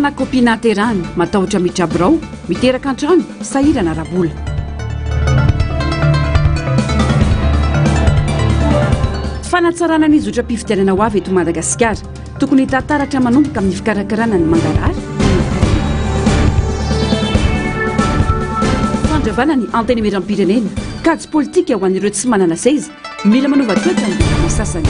manana kopia nahaterahana, matahotra miditra birao, miteraka an-trano, sahirana ara-bola. Fanatsarana ny zotram-pifidianana ho avy eto Madagasikara. Tokony hita taratra manomboka amin'ny fikarakarana ny mangarahara. Fandravana ny Antenimierampirenena, kajy politika ho an'ireo tsy manana seza, mila manova toetra ny député sasany.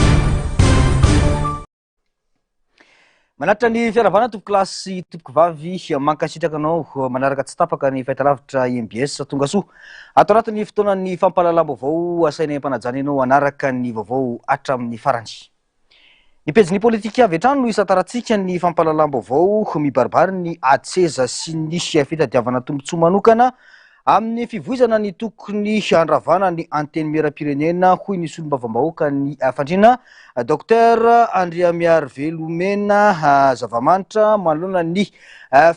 Manatitra ny fiaravana tompokolahy sy tompokovavy, mankasitraka anao manaraka tsy tapaka ny fahitalavitra MBS. Tongasoa ato anatin'ny fotoanan'ny fampahalalam-baovao, asainay am-panajana ianao hanaraka ny vaovao hatramin'ny farany. Ny pejin'ny politika avy hatrany no isantarantsika ny fampahalalam-baovao mibaribary ny ady seza sy ny fitadiavana tombontsoa manokana amin'ny fivoizana ny tokony handravana ny Antenimierampirenena, hoy ny solombavambahoakan'ny Fandriana, Docteur Andriamiarivelomena Zavamanitra manoloana ny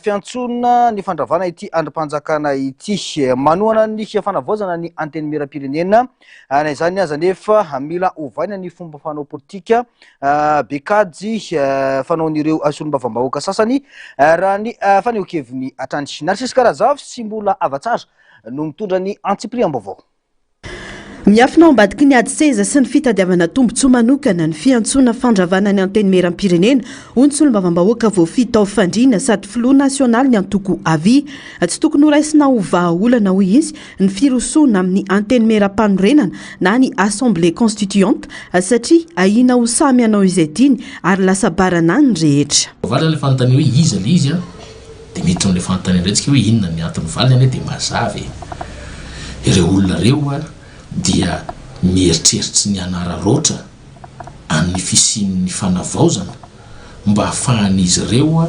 fiantsoana ny fandravana ity andrim-panjakana ity. Manohana ny fanavaozana ny Antenimierampirenena Na izany aza anefa, mila ovaina ny fomba fanao politika be kajy fanaon'ireo solombavambahoaka sasany, raha ny fanehoan-keviny hatrany. Narcisque Razafy sy Mbola Havatsara no mitondra ny antsipiriam-baovao. Miafina ao ambadiky ny ady seza sy ny fitadiavana tombontsoa manokana ny fiantsoana fandravana ny Antenimierampirenena, hoy ny solombavambahoaka voafidy tao Fandriana sady filoha nasionalin'ny antoko Avi. Tsy tokony horaisina ho vahaolana, hoy izy, ny firosoana amin'ny Antenimieram-panorenana na ny Assemblée constituante satria ahiana ho samy hanao izay tiany ary lasa baranany ny rehetra. Voavaly ilay fanontaniana hoe iza ilay izy an, dia miditra amin'ilay fanontaniana indray tsika hoe inona ny antony valiny anie dia mazava e! Ireo olona ireo an dia mieritreritry ny hanararaotra an'ny fisian'ny fanavaozana mba hahafahan'izy ireo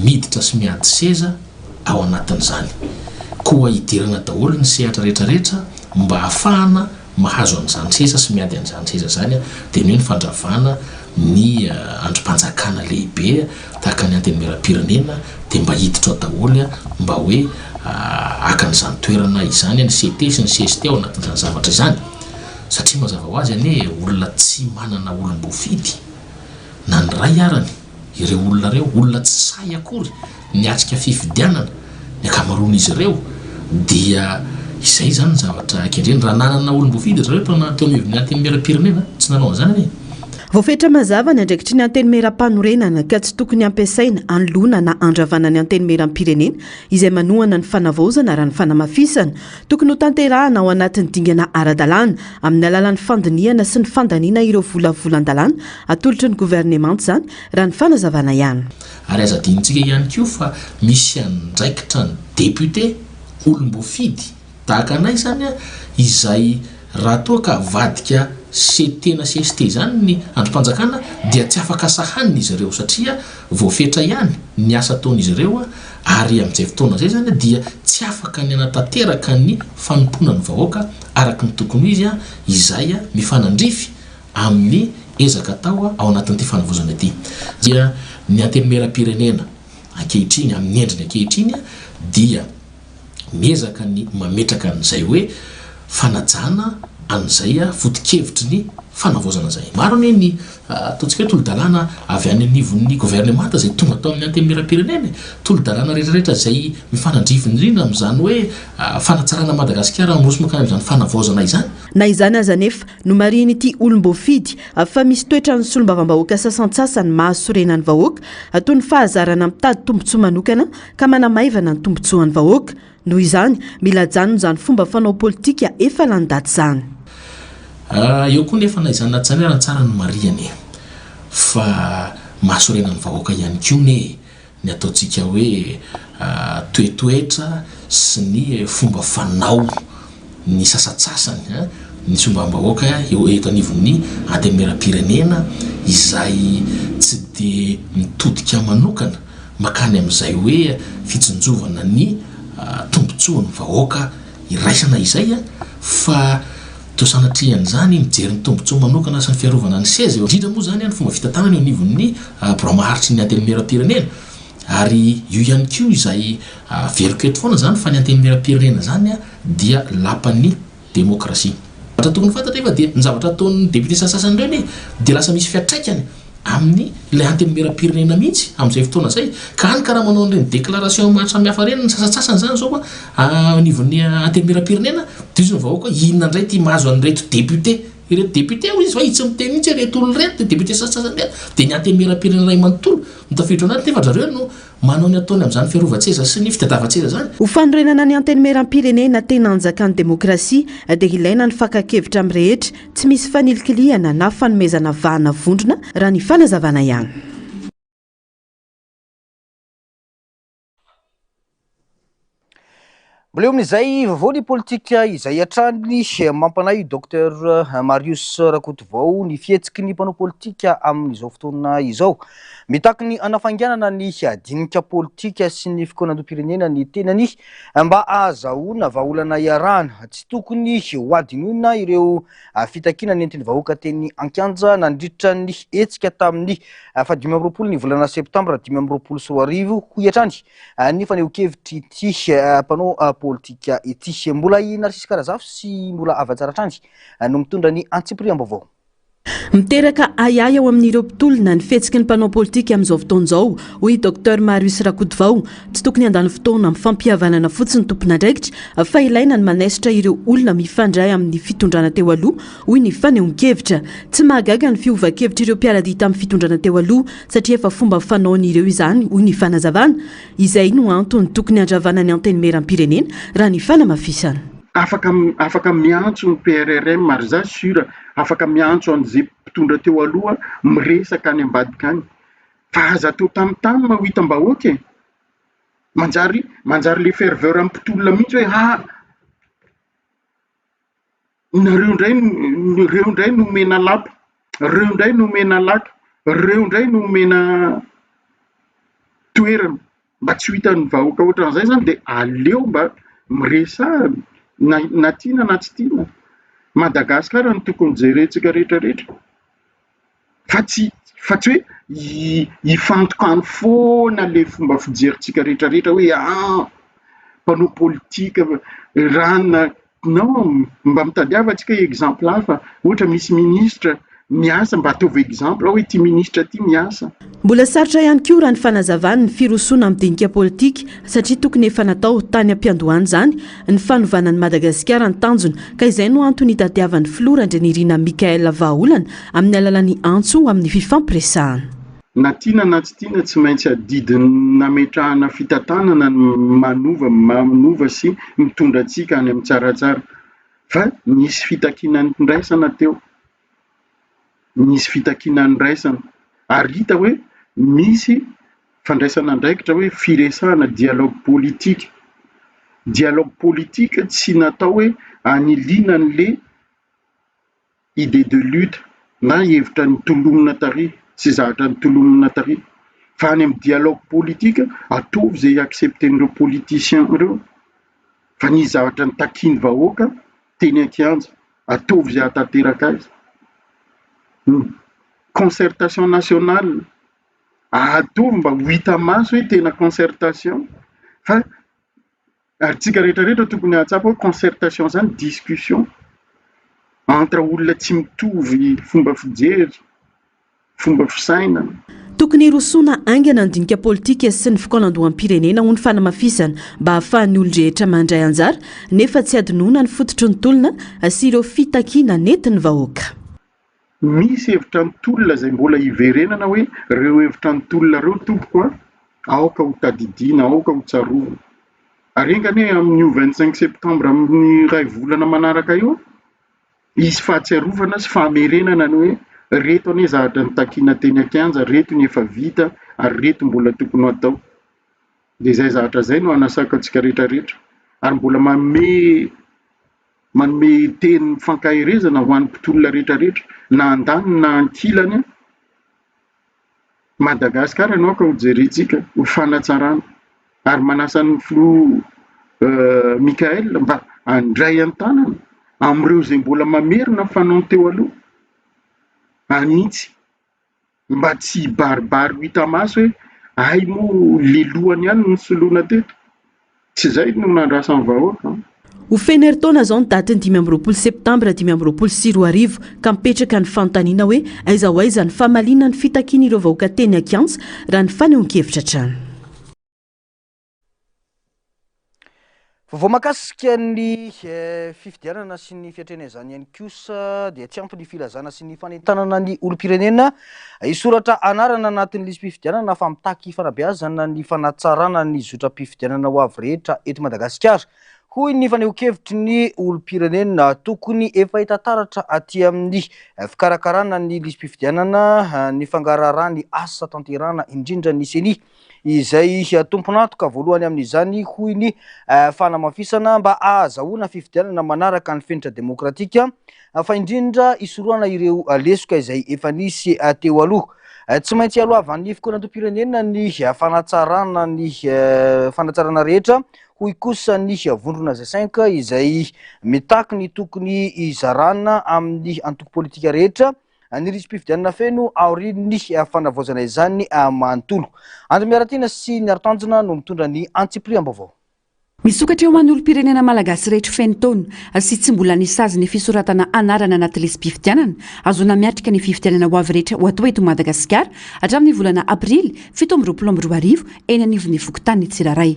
miditra sy miady seza ao anatin'izany. Koa hidirana daholo ny sehatra rehetra rehetra mba hahafahana mahazo an'izany seza sy miady an'izany seza izany dia ny hoe ny fandravana ny andrim-panjakana lehibe tahaka ny Antenimierampirenena dia mba hiditra ao daholo mba hoe haka an'izany toerana izany ny CT sy ny cst ao anatin'izany zavatra izany satria mazava ho azy anie olona tsy manana olom-boafidy na ny ray arany ireo olona ireo, olona tsy sahy akory niatrika fifidianana ny ankamaroan'izy ireo, dia izay izany ny zavatra kendreny. Raha nanana olom-boafidy ry zareo tao teo anivon'ny Antenimierampirenena, tsy nanao an'izany anie. Voafetra mazava ny andraikitry ny Antenimieram-panorenana ka tsy tokony hampiasaina hanoloana na handravana ny Antenimierampirenena izay manohana ny fanavaozana raha ny fanamafisana. Tokony hotanterahana ao anatin'ny dingana ara-dalàna, amin'ny alalan'ny fandinihana sy ny fandaniana ireo volavolan-dalàna atolotry ny governemanta izany, raha ny fanazavana ihany. Ary aza adinontsika ihany koa fa misy andraikitra ny député, olom-boafidy, tahaka anay izany izay raha toa ka avadika CT na cst izany ny andrim-panjakana dia tsy afaka sahanina izy ireo satria voafetra ihany ny asa ataon'izy ireo ary amin'izay fotoana izay izany dia tsy afaka ny hanatanteraka ny fanompoana ny vahoaka araka ny tokony ho izy izay mifanandrify amin'ny ezaka atao ao anatin'ity fanavaozana ity. Dia ny Antenimierampirenena ankehitriny amin'ny endriny ankehitriny dia miezaka ny mametraka an'izay hoe fanajana an'izay foto-kevitry ny fanavaozana izay. Maro anie ny ataontsika hoe tolo-dalàna avy any anivon'ny governemanta izay tonga tao amin'ny Antenimierampirenena e! Tolo-dalàna rehetrarehetra izay mifanandrify indrindra amin'izany hoe fanatsarana an'i Madagasikara miroso mankany amin'izany fanavaozana izany. Na izany aza anefa, nomarihin'ity olom-boafidy fa misy toetran'ny solombavambahoaka sasantsasany mahasorena ny vahoaka, toy ny fahazarana mitady tombontsoa manokana ka manamaivana ny tombontsoan'ny vahoaka. Noho izany, mila ajanona izany fomba fanao politika efa lany daty izany. Eo koa nefa na izany na tsy izany ary tsara ny marihana e! Fa mahasorena ny vahoaka ihany koa ne ny ataontsika hoe toetoetra sy ny fomba fanao ny sasantsasany, ny sombam-bahoaka eo eto anivon'ny Antenimierampirenena izay tsy dia mitodika manokana mankany amin'izay hoe fitsinjovana ny tombontsoan'ny vahoaka iraisana izay fa toa sanatria an'izany mijery ny tombontsoa manokana sy ny fiarovana ny seza, indrindra moa izany ny fomba fitantanana eo anivon'ny birao maharitry ny Antenimierampirenena ary io ihany koa izay averiko eto foana izany fa ny Antenimierampirenena izany dia lapan'ny demokrasia. Zavatra tokony fantatra nefa dia ny zavatra ataon'ny député sasasany ireo anie dia lasa misy fiantraikany. amin'ny ilay antenimierampirenena mihitsy amin'izay fotoana izay. Ka hany ka raha manao an'ireny déclaration maro samihafa ireny ny sasantsasany izany izao anivon'ny antenimierampirenena dia hoy ny vahoaka hoe inona indray ity mahazo an'ireto député ireto député hoy izy fa tsy miteny mihitsy ireto olona ireto député sasantsasany ireto dia ny antenimierampirenena iray manontolo no tafiditra ao anatiny nefa dry zareo no manao ny ataony amin'izany fiarovan-tseza sy ny fitadiavan-tseza izany. Ho fanorenana ny Antenimierampirenena tena anjakan'ny demokrasia dia ilaina ny fakan-kevitra amin'ny rehetra, tsy misy fanilikilihana na fanomezana vahana vondrona raha ny fanazavana ihany. Mbola eo amin'izay vaovao ny politika izay hatrany mampanahy Docteur Marius Rakotovao ny fihetsiky ny mpanao politika amin'izao fotoana izao. Mitaky ny hanafainganana ny dinika politika sy ny fikaonandoham-pirenena ny tenany mba hahazahoana vahaolana iarahana. Tsy tokony hohadinoina ireo fitakiana nentin'ny vahoaka teny an-kianja nandritra ny hetsika tamin'ny faha-25 ny volana septambra 2025, hoy hatrany ny fanehoan-kevitr'ity mpanao politika ity. Mbola i Narcisse Karazafy sy Mbola Avatsara hatrany no mitondra ny antsipiriam-baovao. Miteraka ahiahy ao amin'ireo mpitolona ny fihetsiky ny mpanao politika amin'izao fotoana izao, hoy i Docteur Marius Rakotovao. Tsy tokony handany fotoana amin'ny fampihavanana fotsiny ny tompon'andraikitra fa ilaina ny manaisotra ireo olona mifandray amin'ny fitondrana teo aloha, hoy ny fanehoan-kevitra. Tsy mahagaga ny fiovan-kevitr'ireo mpiara-dia tamin'ny fitondrana teo aloha satria efa fomba fanaon'ireo izany, hoy ny fanazavana. Izay no antony tokony handravana ny Antenimierampirenena, raha ny fanamafisana. Afaka afaka miantso ny PRRM ary za sur afaka miantso an'ze mpitondra teo aloha miresaka any ambadika any fa aza atao tamtam ho hitam-bahoaka e! Manjary manjary le ferveur amin'ny mpitolona mihitsy hoe ha Nareo indray no reo indray no omena lapa, reo indray no omena laka, reo indray no omena toerana mba tsy ho hitan'ny vahoaka ohatran'izay zany dia aleo mba miresaha na na tiana na tsy tiana. Madagasikara no tokony jerentsika rehetra rehetra. Fa tsy fa tsy hoe hifantoka any foana le fomba fijerintsika rehetra rehetra hoe ah mpanao politika raha na non mba mitadiava antsika exemple hafa ohatra misy ministre miasa mba ataovy exemple hoe ity ministre ity miasa. Mbola sarotra ihany koa raha ny fanazavany ny firosoana amin'ny dinika politika satria tokony efa natao tany am-piandohana izany ny fanovana an'i Madagasikara ny tanjona ka izay no antony hitadiavan'ny filoha Randrianirina Michaël vahaolana amin'ny alalan'ny antso ho amin'ny fifampiresahana. Na tiana na tsy tiana tsy maintsy adidin'ny nametrahana fitantanana ny manova manova sy mitondra antsika any amin'ny tsaratsara fa nisy fitakiana niraisana teo. nisy fitakiana niraisana ary hita hoe misy fandraisana andraikitra hoe firesahana dialogue politique. Dialogue politique tsy natao hoe aniliana an'le idée de lutte na hevitra nitolomina tary sy zavatra nitolomina tary fa any amin'ny dialogue politique ataovy izay hi-accepter-n'ireo politiciens ireo fa nisy zavatra nitakian'ny vahoaka teny an-kianja. Ataovy izay hahatanteraka azy. Ny concertation nationale, ataovy mba ho hita maso hoe tena concertation fa ary tsika rehetra rehetra tokony hahatsapa hoe concertation zany discussion entre olona tsy mitovy fomba fijery. fomba fisainana. Tokony hirosoana haingana ny dinika politika sy ny fikaonandoham-pirenena, hoy ny fanamafisana, mba hahafahan'ny olon-drehetra mandray anjara, nefa tsy hadinoina ny fototry ny tolona sy ireo fitakiana nentin'ny vahoaka. Misy hevitra ny tolona izay mbola hiverenana hoe ireo hevitra ny tolona ireo tompoko a, aoka ho tadidiana, aoka ho tsarovana. Ary enga anie amin'io 25 septembre amin'ny iray volana manaraka io, Hisy fahatsiarovana sy famerenana ny hoe reto anie zavatra notakiana teny an-kianja, reto ny efa vita ary reto mbola tokony ho atao. Dia izay zavatra izay no hanasako antsika rehetra rehetra ary mbola manome manome teny fankaherezana ho an'ny mpitolona rehetra rehetra na andaniny na ankilany. Madagasikara no aoka ho jerentsika ho fanatsarana ary manasa ny filoha Michaël mba handray an-tanana amin'ireo izay mbola mamerina ny fanaony teo aloha hanitsy mba tsy hibaribary ho hita maso hoe hay moa le lohany ihany no nisoloina teto. Tsy izay no nandrasan'ny vahoaka an! Ho feno herintaona izao ny datin'ny 25 septambra 2025 ka mipetraka ny fanontaniana hoe aiza ho aiza ny famaliana ny fitakian'ireo vahoaka teny an-kianja raha ny fanehoan-kevitra hatrany. Vaovao mahakasika ny fifidianana sy ny fiatrehana izany ihany kosa dia tsy ampy ny filazana sy ny fanentanana ny olom-pirenena hisoratra anarana anatin'ny lisi-pifidianana fa mitaky fanabeazana ny fanatsarana ny zotram-pifidianana ho avy rehetra eto Madagasikara, hoy ny fanehoan-kevitry ny olom-pirenena. Tokony efa hita taratra aty amin'ny fikarakarana ny lisi-pifidianana ny fangaraharaha ny asa tanterahana indrindra ny Ceni. izay tompon'antoka voalohany amin'izany, hoy ny fanamafisana, mba hahazahoana fifidianana manaraka ny fenitra demokratika, fa indrindra hisorohana ireo lesoka izay efa nisy teo aloha. Tsy maintsy ialohavan'ny fikaonandoham-pirenena ny fanatsarana ny fanatsarana rehetra, hoy kosa ny vondrona G-cinq izay mitaky ny tokony hizarana amin'ny antoko politika rehetra Ny lisi-pifidianana feno aorian'ny fanavaozana izany manontolo. Andry Miaratiana sy Ny Arotanjona no mitondra ny antsipiriam-baovao. Misokatra eo an'ny olom-pirenena malagasy rehetra feno taona sy tsy mbola nisazy ny fisoratana anarana anaty lisi-pifidianana ahazoana miatrika ny fifidianana ho avy rehetra ho atao eto Madagasikara hatramin'ny volana aprily 2027 eny anivon'ny fokontany tsirairay.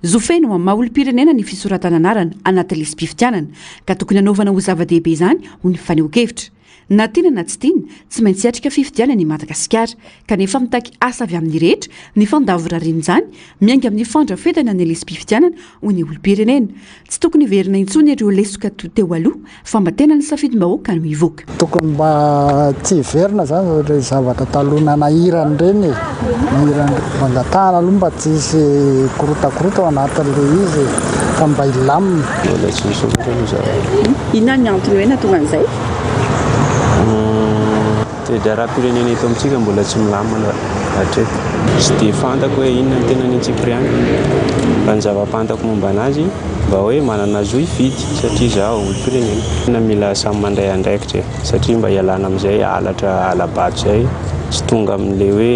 Zo feno amin'ny maha olom-pirenena ny fisoratana anarana anaty lisi-pifidianana ka tokony hanaovana ho zava-dehibe izany ho ny fanehoan-kevitra. Na tiana na tsy tiana, tsy maintsy hiatrika fifidianana i Madagasikara, kanefa mitaky asa avy amin'ny rehetra ny fandavorarian'izany, miainga amin'ny fandrafetana ny lisi-pifidianana ho ny olom-pirenena. Tsy tokony hiverina intsony ireo lesoka toy teo aloha, fa mba tena ny safidim-bahoaka no hivoaka. Tokony mba tsy hiverina zany ireny zavatra taloha nanahirana ireny e! Nanahirana ireny. Mba angatahana aloha mba tsy hisy korotakorota ao anatin'ilay izy e! Fa mba hilamina. Mbola tsy nisokatra aloha za. Inona ny antony hoe nahatonga an'izay? Toe-draharaham-pirenena eto amintsika mbola tsy milamina hatreto. Tsy dia fantako hoe inona no tena ny antsipiriany fa ny zava-pantako momba anazy mba hoe manana zo hifidy satria izaho olom-pirenena. Tena mila samy mandray andraikitra e, satria mba hialana amin'izay halatra hala-bato izay tsy tonga amin'ilay hoe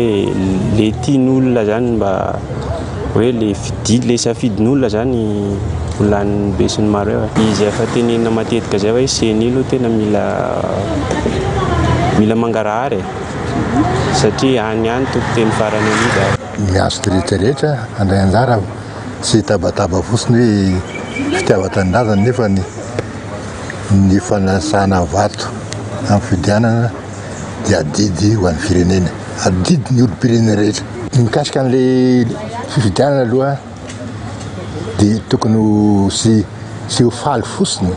le tian'olona izany mba Hoe le fidy le safidin'olona zany ho lanin'ny be sy ny maro eo e. Izay efa tenenina matetika zay hoe ceni aloha tena mila mila mangarahara e. Satria any ihany tompon-teny farany amidy ary. Miantso ny rehetra rehetra handray anjara tsy hitabataba fotsiny hoe fitiavan-tanindrazana nefa ny ny fanasana vato amin'ny fifidianana dia adidy ho an'ny firenena, adidy ny olom-pirenena rehetra. Ny mikasika an'ilay fifidianana aloha dia tokony ho sy tsy ho faly fotsiny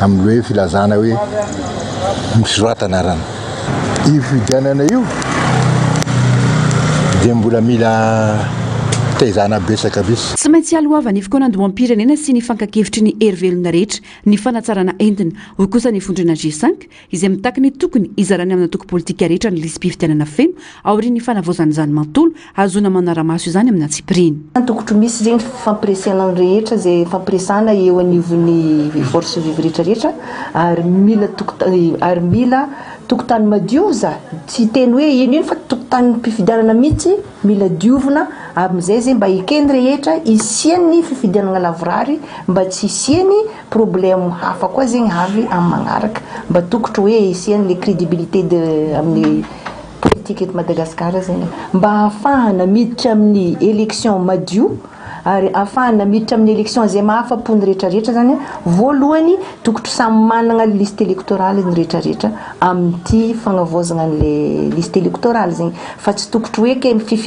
amin'ny hoe filazana hoe misorata anarana. Io fifidianana io dia mbola mila fitaizana betsaka mihitsy. Tsy maintsy ialohavan'ny fikaonandoham-pirenena sy ny fankan-kevitry ny hery velona rehetra ny fanatsarana entina, hoy kosa ny vondrona G-cinq, izay mitaky ny tokony hizarany amin'ny antoko politika rehetra ny lisi-pifidianana feno aorian'ny fanavaozana izany manontolo hahazoana manara-maso izany amin'ny antsipiriany. Tokotry misy zegny fifampiresahana ny rehetra zay fampiresahana eo anivon'ny force vive rehetra rehetra ary mila tokotany ary mila tokotany madio za tsy hiteny hoe ino ino fa tokotanim-pifidianana mihitsy mila diovina amin'izay zay mba ekeny rehetra hisian'ny fifidianana lavorary mba tsy hisiany Problème hafa koa zegny avy am magnaraka mba tokotry hoe hisian le crédibilité de amin'ny politique eto Madagascar zegny mba ahafahana miditra amin'ny élection madio ary ahafahana miditra amin'ny élection zay mahafapo ny retraretra zany voalohany tokotry samy managna liste électorale ny retraretra amin'ity fagnavaozagna an'le liste électorale zegny fa tsy tokotry hoe ke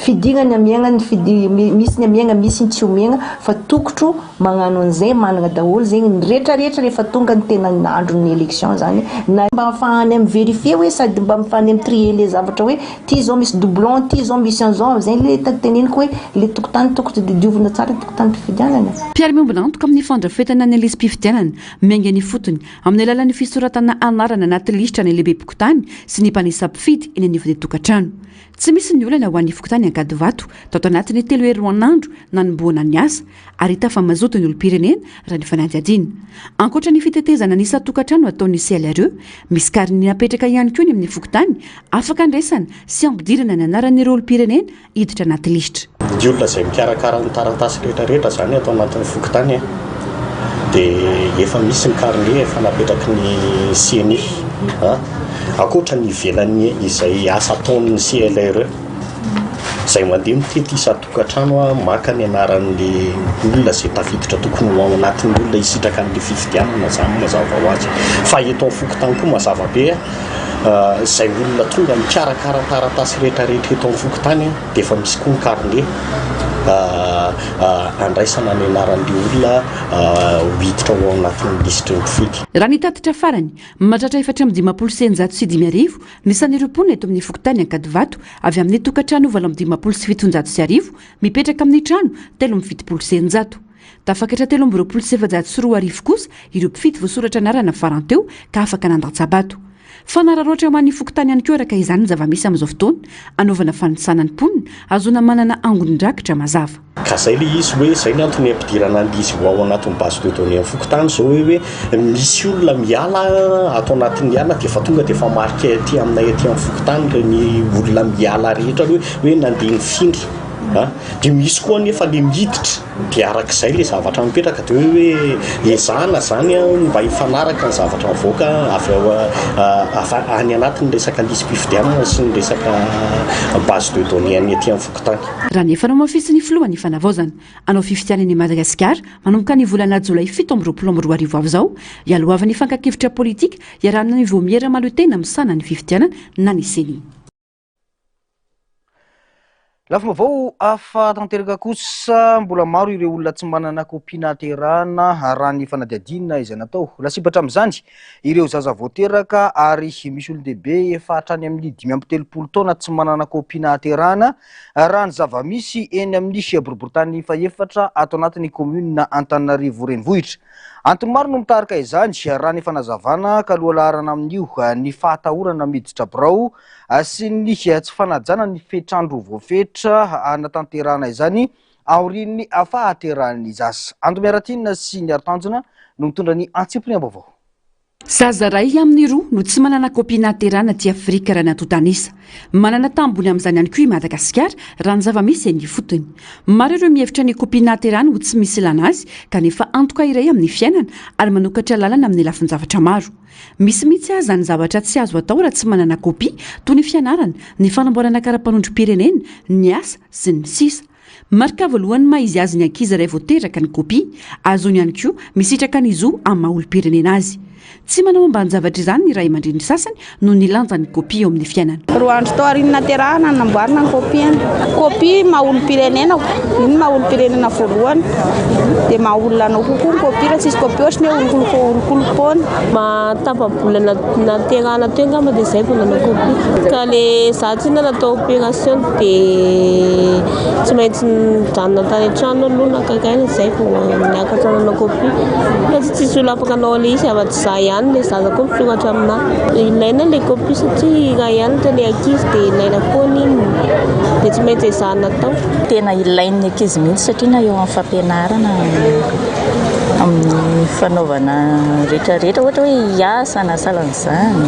fidigna ny amiagna ny fidi misy ny amiagna misy ny tsy omiagna fa tokotro Magnano an'izay managna daholo zegny ny retraretra rehefa tonga ny tena andron'ny élection zany na mba ahafahany mi verifier hoe sady mba ahafahany mi trier le zavatra hoe ty zao misy doublon ty zao misy an'zao zay le teneniko hoe le tokotany tokony diovina tsara ny tokotanim-pifidianana. Mpiara-miombona antoka amin'ny fandrafetana ny lisi-pifidianana miainga eny ifotony amin'ny alalan'ny fisoratana anarana anaty lisitra ny lehibem-pokontany sy ny mpanisa mpifidy eny anivon'ny tokantrano. Tsy misy ny olana ho an'ny fokontany Ankadivato tato anatin'ny telo herinandro nanombohana ny asa ary hita fa mazoto ny olom-pirenena raha ny fanadihadiana. Ankoatra ny fitetezana ny isan-tokantrano ataon'ny CLRE, misy karine apetraka ihany koa eny amin'ny fokontany afaka andraisana sy ampidirana ny anaran'ireo olom-pirenena hiditra anaty lisitra. Ny olona izay mikarakara ny taratasy rehetra rehetra izany ato anatin'ny fokontany. dia efa misy ny carnet efa napetraky ny ceni a, ankoatra ny ivelan'ny izay asa ataon'ny CLRE izay mandeha mitety isan-tokantrano maka ny anaran'ny olona izay tafiditra tokony ho ao anatin'ny olona hisitraka an'ilay fifidianana izany mazava ho azy. Fa eto amin'ny fokontany koa mazava be izay olona tonga mikarakara taratasy rehetrarehetra eto amin'ny fokontany dia efa misy koa ny carnet andraisana ny anaran'ilay olona ho hiditra ao anatin'ny lisitry ny mpifidy. Raha ny tatitra farany, mahatratra 1654 ny isan'ireo mponina eto amin'ny fokontany Ankadivato avy amin'ny tokantrano 1758 mipetraka amin'ny trano 673. Tafakatra 2423 kosa ireo mpifidy voasoratra anarana farany teo ka afaka nandatsa-bato. Fanararaotra ho an'ny fokontany ihany koa araka izany ny zava-misy amin'izao fotoana, anaovana fanisana ny mponina, ahazoana manana angon-drakitra mazava. Ka zay le izy hoe zay ny antony ampidirana an'le izy ho ao anatin'ny base de données amin'ny fokontany zao hoe hoe misy olona miala ato anatin'ny alina dia efa tonga dia efa marqué aty aminay aty amin'ny fokontany ireny olona miala rehetra ireny hoe nandeha nifindra a, dia misy koa anefa le miditra dia arak'izay le zavatra mipetraka dia hoe hoe ezahana zany a mba hifanaraka ny zavatra mivoaka avy ao avy any anatin'ny resaka lisi-pifidianana sy ny resaka base de données any aty amin'ny fokontany. Raha ny efa nohamafisin'ny filohan'ny fanavaozana, hanao fifidianana i Madagasikara manomboka ny volana jolay 2027 avy izao, hialohavan'ny fankan-kevitra politika iarahana ny vaomiera mahaleo tena misahana ny fifidianana na ny Ceni. Lafim-baovao hafa tanteraka kosa, mbola maro ireo olona tsy manana kopia nahaterahana raha ny fanadihadiana izay natao. Lasibatra amin'izany ireo zaza vao teraka ary misy olon-dehibe efa hatrany amin'ny 35 taona tsy manana kopia nahaterahana raha ny zava-misy eny amin'ny boriborintany fahefatra ato anatin'ny kaominina Antananarivo Renivohitra. Antony maro no mitarika izany raha ny fanazavana ka lohalaharana amin'io ny fahatahorana miditra birao sy ny tsy fanajana ny fetr'andro voafetra hanatanterahana izany aorian'ny fahaterahan'ny zaza. Ando Miaratiana sy Ny Haritanjona no mitondra ny antsipiriam-baovao. Zaza iray amin'ny roa no tsy manana kopia nahaterahana aty Afrika raha ny antontan'isa. Manana tambony amin'izany ihany koa i Madagasikara raha ny zava-misy eny ifotony. Maro ireo mihevitra ny kopia nahaterahana ho tsy misy ilana azy kanefa antoka iray amin'ny fiainana ary manokatra lalana amin'ny lafin-javatra maro. Misy mihitsy aza ny zavatra tsy azo atao raha tsy manana kopia, toy ny fianarana, ny fanamboarana kara-panondrom-pirenena, ny asa, sy ny sisa Marika voalohany maha izy azy ny ankizy iray vao teraka ny kopia, ahazoany ihany koa misitraka ny zo amin'ny maha olom-pirenena azy. Tsy manao ambanin-javatra izany ny ray aman-dreny sasany noho ny lanjan'ny kopia eo amin'ny fiainana. Roa andro tao aorian'ny naterahana no namboarina ny kopiany. Kopia maha olom-pirenena, iny maha olom-pirenena voalohany. Dia maha olona anao kokoa ny kopia, raha tsisy kopia ohatry ny hoe olokolokom-poana. Mba tapa-bolana naterahana teo angamba dia izay vao nanao kopia. Ka le za tsinona natao opération dia tsy maintsy nijanona tany an-trano aloha naka aina izay vao niakatra nanao kopia. Fa tsisy olona afaka hanao an'ilay izy afa-tsy za ihany, ilay zaza koa misoratra aminahy. Ilaina ilay kopia satria raha hianatra ilay ankizy dia ilaina foana iny dia tsy maintsy ezahana atao. Tena ilain'ny ankizy mihitsy satria na eo amin'ny fampianarana, amin'ny fanaovana rehetrarehetra ohatra hoe hiasa na sahalan'izany.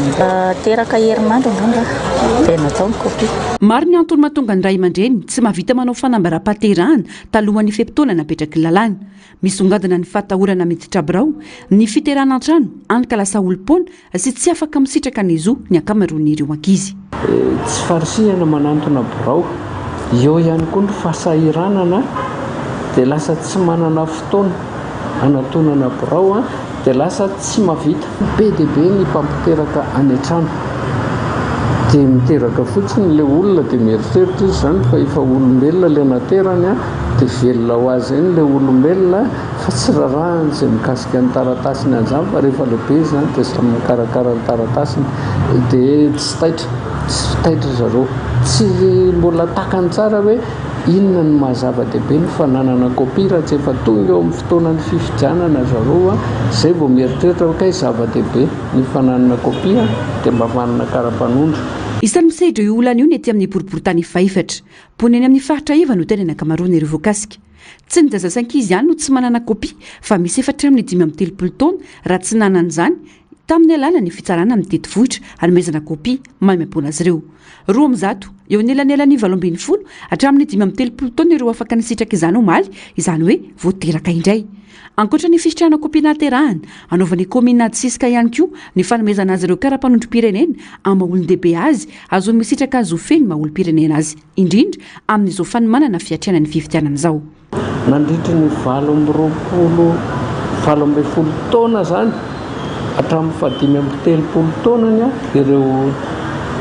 Teraka herinandro angamba dia natao ny kopia. Maro ny antony mahatonga ny ray aman-dreny tsy mahavita manao fanambaram-pahaterahana talohan'ny fe-potoana napetraky ny lalàna. Misongadina ny fahatahorana miditra birao, ny fiterahana an-trano, hany ka lasa olom-poana sy tsy afaka misitraka ny zo ny ankamaroan'ireo ankizy. Tsy farisihana manantona birao. Eo ihany koa ny fahasahiranana dia lasa tsy manana fotoana hanatonana birao dia lasa tsy mahavita. Be dia be ny mpampiteraka any an-trano dia miteraka fotsiny ilay olona dia mieritreritra izy izany fa efa olombelona ilay naterany dia velona ho azy eny ilay olombelona fa tsy rarahany izay mikasika ny taratasiny an'izany fa rehefa lehibe izy izany dia samy mikarakara ny taratasiny dia tsy taitra, tsy taitra zareo, tsy mbola takany tsara hoe inona no maha zava-dehibe ny fananana kopia raha tsy efa tonga eo amin'ny fotoanan'ny fifidianana zareo izay vao mieritreritra hoe kay zava-dehibe ny fananana kopia dia mba manana kara-panondro. Isan'ny misedra io olana io ny aty amin'ny boriborintany fahefatra. Mponina eny amin'ny faritra iva no tena ny ankamaroan'ireo voakasika. Tsy ny zaza sy ankizy ihany no tsy manana kopia fa misy efa hatramin'ny 35 taona raha tsy nanana izany. tamin'ny alalan'ny fitsarana mitety vohitra hanomezana kopia maimaimpoana azy ireo. 202, eo anelanelan'ny 18 hatramin'ny 35 taona ireo afaka nisitraka izany omaly, izany hoe vao teraka indray. Ankoatra ny fisitrahana kopia nahaterahana, anaovan'ny kaominina Adsiska ihany koa ny fanomezana azy ireo kara-panondrom-pirenena amin'ny maha olon-dehibe azy, ahazoany misitraka zo feno maha olom-pirenena azy, indrindra amin'izao fanomanana fiatrehana ny fifidianana izao. Nandritry ny 28, 18 taona izany, hatramin'ny fahadimy amby telopolo taonany ireo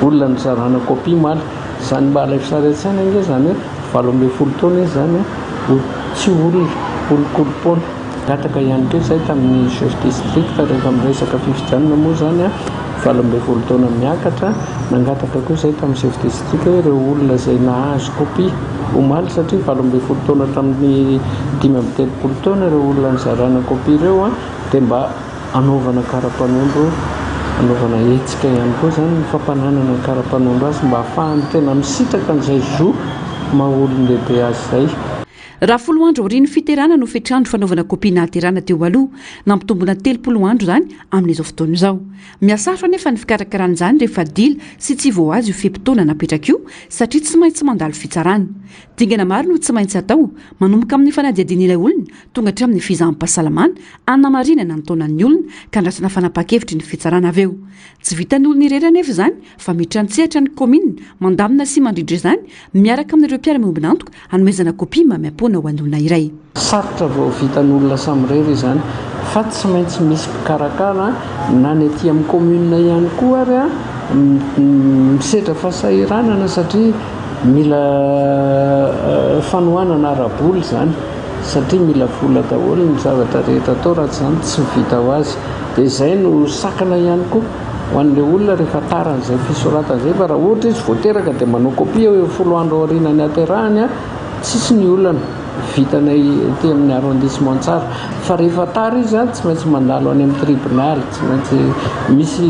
olona nizarana kopia omaly. Izany mba alaivo sary an-tsaina ange izany hoe 18 taona izy izany tsy olona, olon-kolom-poana. Nangataka ihany koa izahay tamin'ny chef district rehefa miresaka fifidianana moa izany 18 taona miakatra, nangataka koa izahay tamin'ny chef district hoe ireo olona izay nahazo kopia omaly satria 18 taona hatramin'ny 35 taona ireo olona nizarana kopia ireo dia mba hanaovana kara-panondro, hanaovana hetsika ihany koa izany ny fampananana ny kara-panondro azy mba hahafahany tena misitraka an'izay zo maha olon-dehibe azy izay. Raha folo andro aorian'ny fiterahana no fetr'andro fanaovana kopia nahaterahana teo aloha, nampitomboina 30 andro izany amin'izao fotoana izao. Mihasarotra anefa ny fikarakarana izany rehefa dila sy tsy voahaja io fe-potoana napetraka io satria tsy maintsy mandalo fitsarana. Dingana maro no tsy maintsy atao, manomboka amin'ny fanadihadiana ilay olona, tonga hatramin'ny fizaham-pahasalamana, hanamarinana ny taonan'ny olona ka andrasana fanapahan-kevitry ny fitsarana avy eo. Tsy vitan'ny olona irery anefa izany fa miditra an-tsehatra ny kaominina, mandamina sy mandrindra izany miaraka amin'ireo mpiara-miombon'antoka hanomezana kopia maimaimpoana ho an'olona iray. Sarotra vao vitan'olona samirery izany fa tsy maintsy misy mpikarakara na ny aty amin'ny commune ihany koa ary misedra fahasahiranana satria mila fanohanana ara-bola izany satria mila vola daholo ny zavatra rehetra atao raha tsy izany tsy vita ho azy. Dia izay no sakana ihany koa ho an'ilay olona rehefa tara an'izay fisoratana izay fa raha ohatra izy vao teraka dia manao copie eo folo andro aorianan'ny haterahany, tsisy ny olana, vitanay ety amin'ny arrondissement tsara. Fa rehefa tara izy tsy maintsy mandalo any amin'ny tribonaly, tsy maintsy misy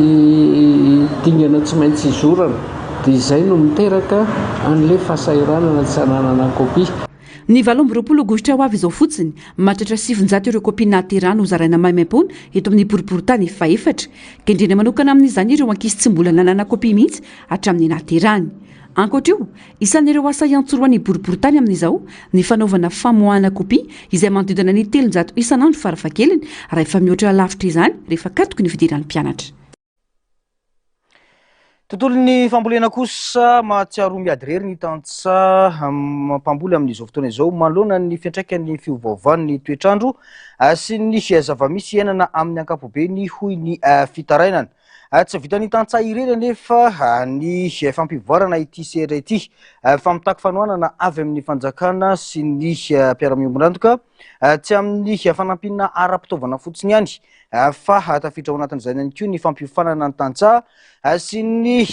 dingana tsy maintsy izorana. Dia izay no miteraka an'ilay fahasahiranana tsy hananana copie. Ny 28 aogositra ho avy izao fotsiny, mahatratra 900 ireo kopia nahaterahana hozaraina maimaimpoana eto amin'ny boriborintany fahefatra. Kendrena manokana amin'izany ireo ankizy tsy mbola nanana kopia mihitsy hatramin'ny nahaterahany. Ankoatra io, isan'ireo asa iantsorohan'ny boriborintany amin'izao ny fanaovana famoahana kopia izay manodidina ny 300 isan'andro farafahakeliny raha efa mihoatra lavitra izany rehefa katoky ny fidiran'ny mpianatra. Tontolon'ny fambolena kosa mahatsiaro miady irery ny tantsaha mpamboly amin'izao fotoana izao manoloana ny fiantraikan'ny fiovaovan'ny toetr'andro sy ny zava-misy iainana amin'ny ankapobeny hoy ny fitarainana. Tsy vitan'ny tantsaha irery anefa ny fampivoarana ity sehatra ity fa mitaky fanohanana avy amin'ny fanjakana sy ny mpiara-miombon'antoka tsy amin'ny fanampiana ara-pitaovana fotsiny ihany fa tafiditra ao anatin'izany ihany koa ny fampiofanana ny tantsaha sy ny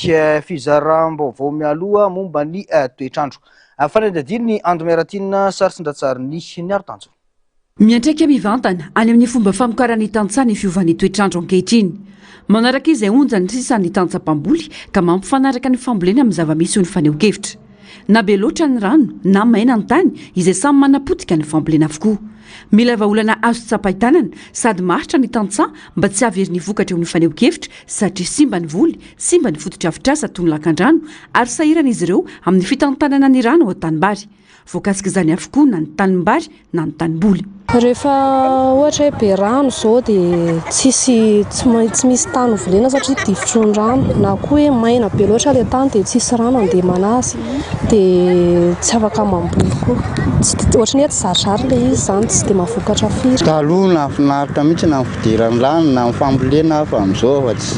fizaram-baovao mialoha momba ny toetr'andro. Fanadihadian'i Ando Miaratiana, sary sy an-tsarin'i Niaro Tanjona. Miantraika mivantana any amin'ny fomba famokaran'ny tantsaha ny fiovan'ny toetr'andro ankehitriny. Manaraka izay onjany sisa ny tantsaha mpamboly ka mampifanaraka ny fambolena amin'ny zava-misy hoy ny fanehoan-kevitra. Na be loatra ny rano na maina ny tany izay samy manapotika ny fambolena avokoa. Mila vahaolana azo tsapain-tanana sady maharitra ny tantsaha mba tsy hahavery ny vokatra eo amin'ny fanehoan-kevitra satria simba ny voly, simba ny fotodrafitrasa toy ny lakandrano ary sahirana izy ireo amin'ny fitantanana ny rano ao an-tanimbary. Voakasik'izany avokoa na ny tanimbary na ny tanimboly. Rehefa ohatra hoe be rano izao dia tsisy tsy misy tany hovolena satria difotry ny rano na koa hoe maina be loatra ilay tany dia tsisy rano handemana azy dia tsy afaka mamboly koa. Tsy ohatran'ny hoe tsy zarizary ilay izy izany tsy dia mahavokatra firy. Taloha nahafinaritra mihitsy na ny fidiran'ny rano na ny fambolena fa amin'izao efa tsy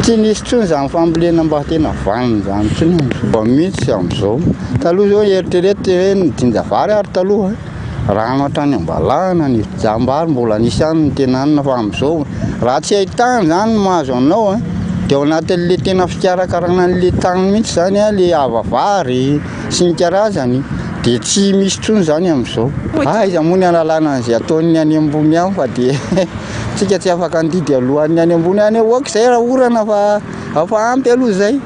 tsy nisy intsony izany fambolena mba tena vanona izany intsony amin'izao mihitsy amin'izao. Taloha izao eritrereto hoe nijinja vary ary taloha. Rano hatrany am-balahana ny jambary mbola nisy ihany ny tena hanina fa amin'izao raha tsy ahitana izany ny mahazo anao a dia ao anatin'le tena fikarakarana an'le tany mihitsy izany a le ava-vary sy ny karazany dia tsy misy intsony izany amin'izao. Aiza moa ny hahalalana an'izay ataon'ny any ambony any fa dia tsika tsy afaka handidy alohan'ny any ambony any hoe ok izay raha orana fa fa ampy aloha izay.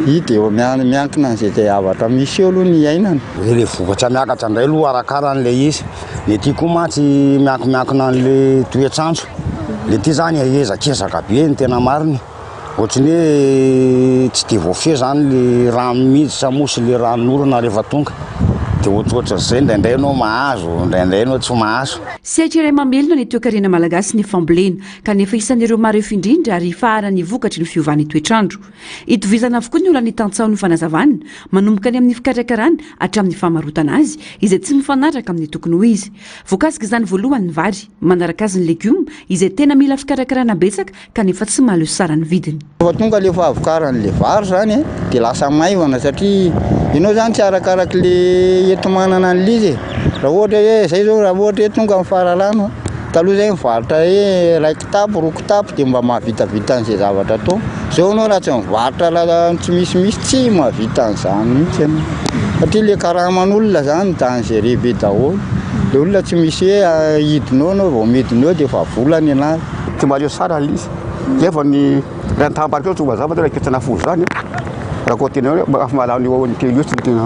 Io dia eo miankina an'izay zavatra misy eo aloha ny iainana. Hoe le vokatra miakatra indray aloha arakarany le izy. Ny aty koa mantsy miankimiankina an'le toetr'andro. Le ty zany ezakezaka be ny tena marina. Ohatry ny hoe tsy dia voafehy zany le rano miditra moa sy le ranon'orana rehefa tonga. Dia ohatrohatran'izay indraindray ianao mahazo, indraindray ianao tsy mahazo. Sehatra iray mamelona ny toekarena malagasy ny fambolena, kanefa isan'ireo marefo indrindra ary ifaharan'ny vokatry ny fiovan'ny toetr'andro. Itovizana avokoa ny olan'ny tantsaha ny fanazavana, manomboka any amin'ny fikarakarana hatramin'ny famarotana azy, izay tsy mifanaraka amin'ny tokony ho izy. Voakasik'izany voalohany ny vary, manaraka azy ny legioma, izay tena mila fikarakarana betsaka kanefa tsy mahaleo sara ny vidiny. Rehefa tonga le fahavokaran'le vary zany de lasa maivana satria ianao zany tsy arakarak'le enti-manana an'le izy e. Raha ohatra hoe zay zao raha ohatra hoe tonga ny faralano, taloha zay mivarotra hoe iray kitapo, roa kitapo de mba mahavitavita an'izay zavatra atao. Zao ianao raha tsy mivarotra raha tsy misimisy tsy mahavita an'izany mihitsy ianao. Satria le karaman'olona zany dangereux be daholo. Le olona tsy misy hoe hidina eo ianao vao midina eo de efa vola ny anazy. Tsy mahaleo sara ilay izy. Nefa ny raha ny taham-bary koa tsy mazava raha ketrina folo zany. Raha koa tena hoe afa mahalany eo amin'ny telo eo tsy tena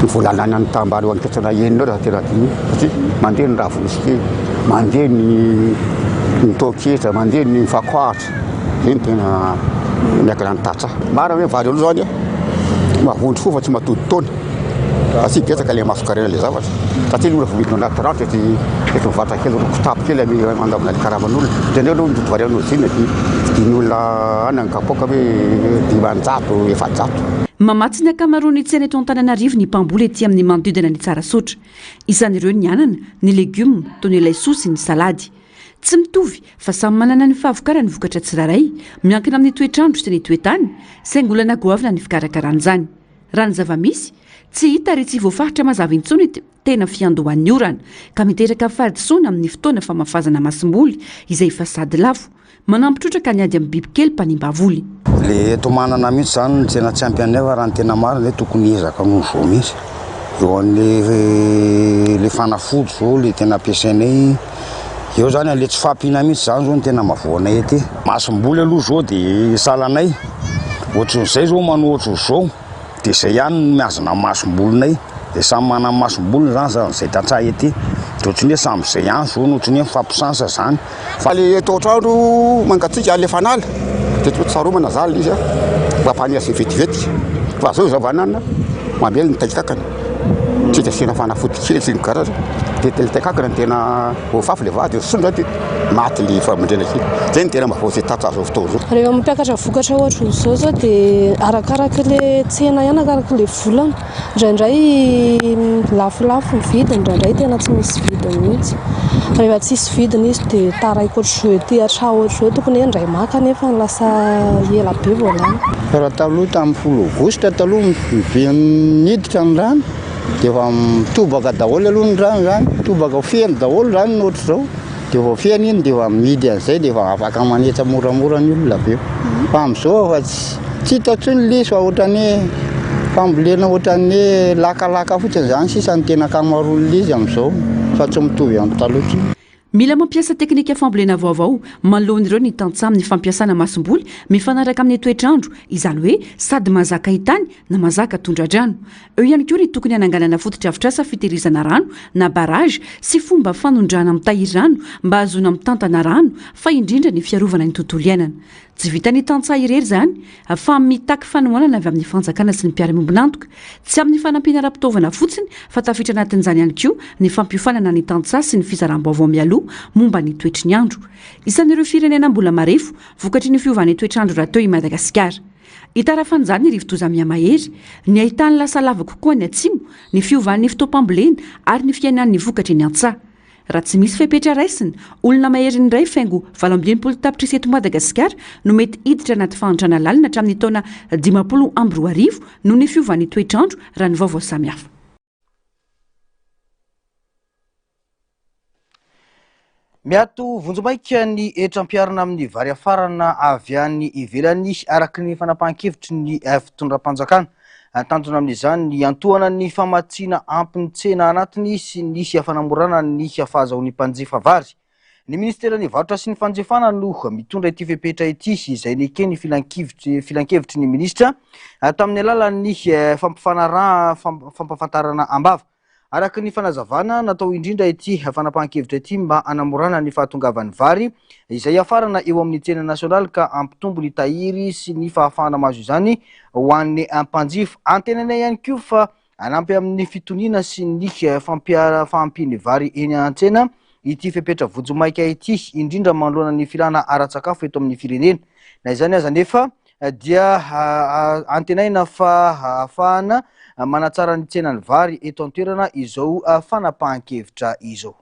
ny vola lany amin'ny taham-bary eo amin'ny ketrina enina eo raha tena dimy satria mandeha ny ravina kely, mandeha ny ny toketra, mandeha ny fakoahatra. Zay no tena miankina ny tantsaha. Marina hoe vary aloha zany mahavondro fo fa tsy mahatody taona. Satria betsaka ilay masonkarena ilay zavatra. Satria ny olona vao midina anaty rano dia efa mivarotra kely roa kitapo kely amin'ny mandamina ny karaman'olona. Indraindray aloha mividy vary amin'ny ozinina dia vidian'olona any ny kapoaka hoe 500, 400. Mamatsy ny ankamaroan'ny tsena eto Antananarivo ny mpamboly ety amin'ny manodidina ny Tsarasaotra. Isan'ireo ny anana, ny legioma, toy ny laisoa sy ny salady. Tsy mitovy fa samy manana ny fahavokarany ny vokatra tsirairay, miankina amin'ny toetr'andro sy ny toe-tany, saingy olana goavana ny fikarakarana izany. Raha ny zava-misy, tsy hita ary tsy voafaritra mazava intsony ny tena fiandohan'ny orana, ka miteraka fahadisoana amin'ny fotoana famafazana masomboly izay efa sady lafo, manampy trotraka ny ady amin'ny bibikely mpanimba voly. Le eto manana mihitsy zany no tena tsy ampy anay fa raha ny tena marina de tokony hiezaka noho zao mihitsy. Eo an'le le fanafody zao le tena ampiasainay, eo zany le tsy fahampiana mihitsy zany zao no tena mahavoa anay aty. Masomboly aloha zao de sahalanay, ohatran'izay zao manao ohatran'izao de zay ihany no mihazona masombolinay, de samy manana ny masomboliny zany zany zay tantsaha ety, de ohatran'ny hoe samy zay ihany zao no ohatran'ny hoe mifampisansa zany. Fa le toetr'andro mangatsiaka alefan'ala de tsy saromana zany le izy a, mba ampanisy vetivety fa zao zava-nanana mamely ny taikakana, tsy de asiana fanafody kely sy ny karazany de le taikakana no tena voafafy le vady soa de maty le famindrena kely, zay no tena mahavoa ze tantsaha zao fotoana zao. Rehefa mampiakatra vokatra ohatran'izao zao dia arakarak'le tsena ihany, arakarak'le volana. Indraindray lafolafo ny vidiny, indraindray tena tsy misy vidiny mihitsy. Rehefa tsisy vidiny izy dia taraiky ohatr'izao ety hatraho ohatr'izao, tokony hoe indray maka nefa lasa ela be vao lany. Raha taloha tamin'ny folo aogositra taloha be niditra ny rano dia efa mitobaka daholo aloha ny rano izany, mitobaka feno daholo izany ny ohatr'izao. Dia vao feno iny dia efa mihidy an'izay dia efa afaka manetsa moramora ny olona avy eo. Fa amin'izao efa tsy tsy hita intsony ilay izy fa ohatran'ny hoe fambolena ohatran'ny hoe lakalaka fotsiny izany sisa no tena ankamaroan'ilay izy amin'izao fa tsy mitovy amin'ny taloha intsony. Mila mampiasa teknika fambolena vaovao manoloana ireo ny tantsaha amin'ny fampiasana masomboly mifanaraka amin'ny toetr'andro, izany hoe sady mahazaka haintany na mahazaka tondra-drano. Eo ihany koa ny tokony hananganana fotodrafitrasa fitehirizana rano na barrage sy fomba fanondrana mitahiry rano mba hahazoana mitantana rano fa indrindra ny fiarovana ny tontolo iainana. Tsy vitan'ny tantsaha irery izany fa mitaky fanohanana avy amin'ny fanjakana sy ny mpiara-miombon'antoka. Tsy amin'ny fanampiana ara-pitaovana fotsiny fa tafiditra anatin'izany ihany koa ny fampiofanana ny tantsaha sy ny fizaram-baovao mialoha momba ny toetry ny andro. Isan'ireo firenena mbola marefo vokatry ny fiovan'ny toetr'andro rahateo i Madagasikara. Itarafan'izany ny rivodoza mihamahery, ny haitany lasa lava kokoa any atsimo, ny fiovan'ny fotoam-pambolena ary ny fihenan'ny vokatra eny an-tsaha. Raha tsy misy fepetra raisina, olona maherin'ny iray faingo 68 tapitrisa eto Madagasikara no mety hiditra anaty fahantrana lalina hatramin'ny taona 2050 noho ny fiovan'ny toetr'andro, raha ny vaovao samihafa. Miato vonjimaika ny hetra ampiharina amin'ny vary afarana avy any ivelany araka ny fanapahan-kevitry ny fitondram-panjakana. Tanjona amin'izany ny hiantohana ny famatsiana ampy ny tsena anatiny sy ny fanamorana ny fahazahoan'ny mpanjifa vary. Ny ministeran'ny varotra sy ny fanjifana no mitondra ity fepetra ity izay neken'ny filankevitry ny minisitra tamin'ny alalan'ny fampifanaraha fampahafantarana am-bava. Araka ny fanazavana, natao indrindra ity fanapahan-kevitra ity mba hanamorana ny fahatongavan'ny vary izay hiafarana eo amin'ny tsena nasionaly ka hampitombo ny tahiry sy ny fahafahana mahazo izany ho an'ny mpanjifa. Antenaina ihany koa fa hanampy amin'ny fitoniana sy ny fahampian'ny vary eny an-tsena ity fepetra vonjimaika ity, indrindra manoloana ny filana ara-tsakafo eto amin'ny firenena. Na izany aza anefa, dia antenaina fa hahafahana manatsara ny tsenan'ny vary eto an-toerana izao fanapahan-kevitra izao.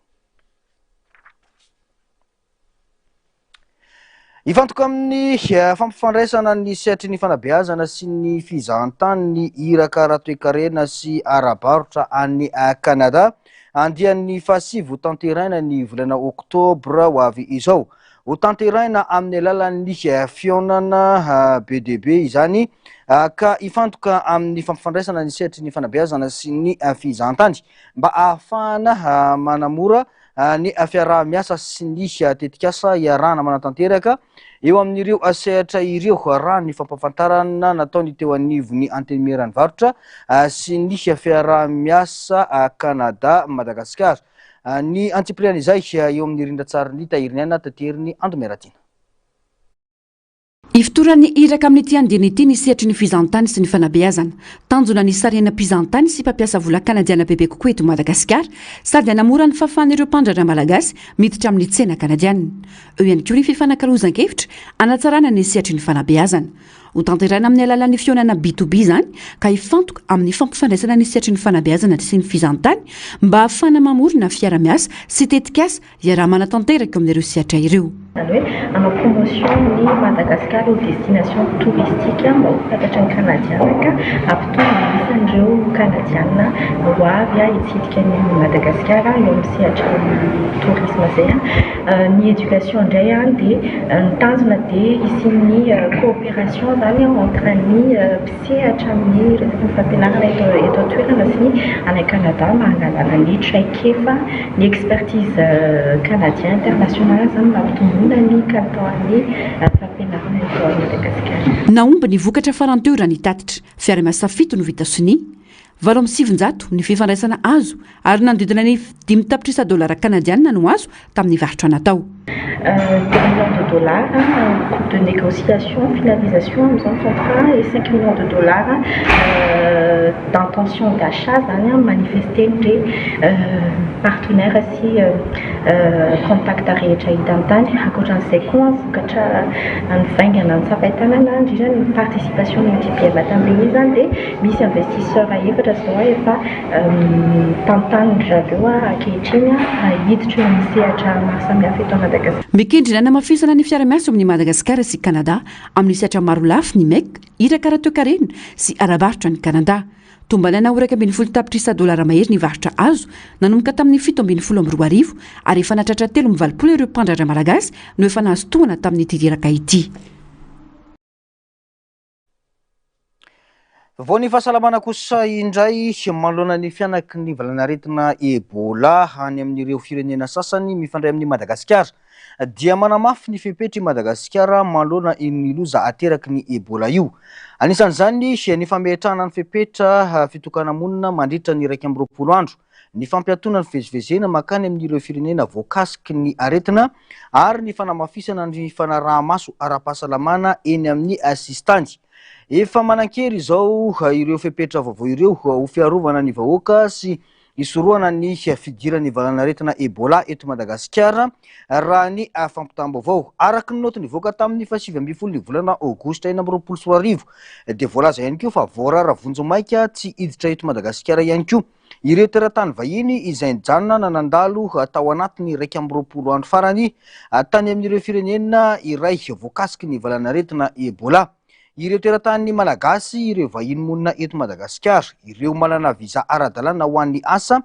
Hifantoka amin'ny fampifandraisana ny sehatry ny fanabeazana sy ny fizahantany ny iraka ara-toekarena sy ara-barotra any Canada. Andian'ny fahasivy hotanterahina ny volana oktobra ho avy izao. Hotanterahina amin'ny alalan'ny fihaonana be dia be izany ka hifantoka amin'ny fampifandraisana ny sehatry ny fanabeazana sy ny fizahantany mba hahafahana manamora ny fiaraha-miasa sy ny tetikasa iarahana manatanteraka eo amin'ireo sehatra ireo raha ny fampahafantarana nataony teo anivon'ny Antenimieran'ny varotra sy ny fiaraha-miasa Canada Madagasikara. Ny antsipiriany izay eo amin'ny rindran-tsarin'i Tahiriniaina taterin'i Ando Miaratiana. Ifotoran'ny iraka amin'ity andiany ity ny sehatry ny fizahantany sy ny fanabeazana. Tanjona ny hisarihana mpizahantany sy mpampiasa vola kanadiana bebe kokoa eto Madagasikara sady hanamora ny fahafahan'ireo mpandraharaha malagasy miditra amin'ny tsena kanadiana. Eo ihany koa ny fifanakalozan-kevitra hanatsarana ny sehatry ny fanabeazana. Hotanterahina amin'ny alalan'ny fihaonana B to B izany ka hifantoka amin'ny fampifandraisana ny sehatry ny fanabeazana sy ny fizahantany mba hahafahana mamorona fiara-miasa sy tetikasa iaraha-manatanteraka eo amin'ireo sehatra ireo. Izany hoe hanao promotion ny Madagascar ho destination touristique mba ho fantatry ny Kanadiana ka hampitombo ny isan'ireo Kanadiana ho avy hitsidika an'i Madagasikara eo amin'ny sehatry ny tourisme izay. Ny éducation indray dia ny tanjona dia hisian'ny coopération izany entre ny mpisehatra amin'ny resaky ny fampianarana eto eto an-toerana sy ny any Canada mba hangalana ny traikefa, ny expertise canadien international izany mba hampitomboana ny kalitaon'ny fampianarana eto Madagasikara. Nahomby ny vokatra farany teo raha ny tatitra. Fiara-miasa fito no vita sonia. 908 ny fifandraisana azo ary nanodidina ny dimy tapitrisa dolara kanadianina no azo tamin'ny varotra natao. Deux millions de dollars en cours de négociation, finalisation amin'izao ny contrat et cinq millions de dollars d'intention d'achat izany manifester-n'ireo partenaires sy contact rehetra hita tany. Ankoatran'izay koa vokatra nivaingana notsapain-tanana indrindra ny participation ny MTBM tamin'ilay izy izany dia Misy investisseur efatra izao efa tantanin-dry zareo ankehitriny hiditra eo amin'ny sehatra maro samihafa eto Madagasikara. Mikendry ny hanamafisana ny fiara-miasa eo amin'i Madagasikara sy Kanada amin'ny sehatra maro lafy ny Mec, iraka ara-toekarena sy ara-barotra any Kanada. Tombanana ho 11 tapitrisa dolara mahery ny varotra azo nanomboka tamin'ny 2017 ary efa nahatratra 83 ireo mpandraharaha malagasy no efa nahazo tohana tamin'ity iraka ity. Vao ny fahasalamana kosa indray manoloana ny fihanaky ny valanaretina Ebola any amin'ireo firenena sasany mifandray amin'i Madagasikara dia manamafy ny fepetr'i Madagasikara manoloana ny loza ateraky ny Ebola io. Anisan'izany ny fametrahana ny fepetra fitokana-monina mandritra ny 21 andro, ny fampiatoana ny fivezivezena mankany amin'ireo firenena voakasiky ny aretina ary ny fanamafisana ny fanaraha-maso ara-pahasalamana eny amin'ny sisintany. Efa manan-kery izao ireo fepetra vaovao ireo ho fiarovana ny vahoaka sy hisorohana ny fidiran'ny valanaretina Ebola eto Madagasikara, raha ny fampitam-baovao. Araka ny naoty nivoaka tamin'ny faha-19 ny volana aogositra 2026 dia voalaza ihany koa fa voarara vonjimaika tsy hiditra eto Madagasikara ihany koa ireo teratany vahiny izay nijanona na nandalo tao anatin'ny 21 andro farany tany amin'ireo firenena iray voakasiky ny valanaretina Ebola. Ireo teratany malagasy, ireo vahiny monina eto Madagasikara, ireo manana visa ara-dalàna ho an'ny asa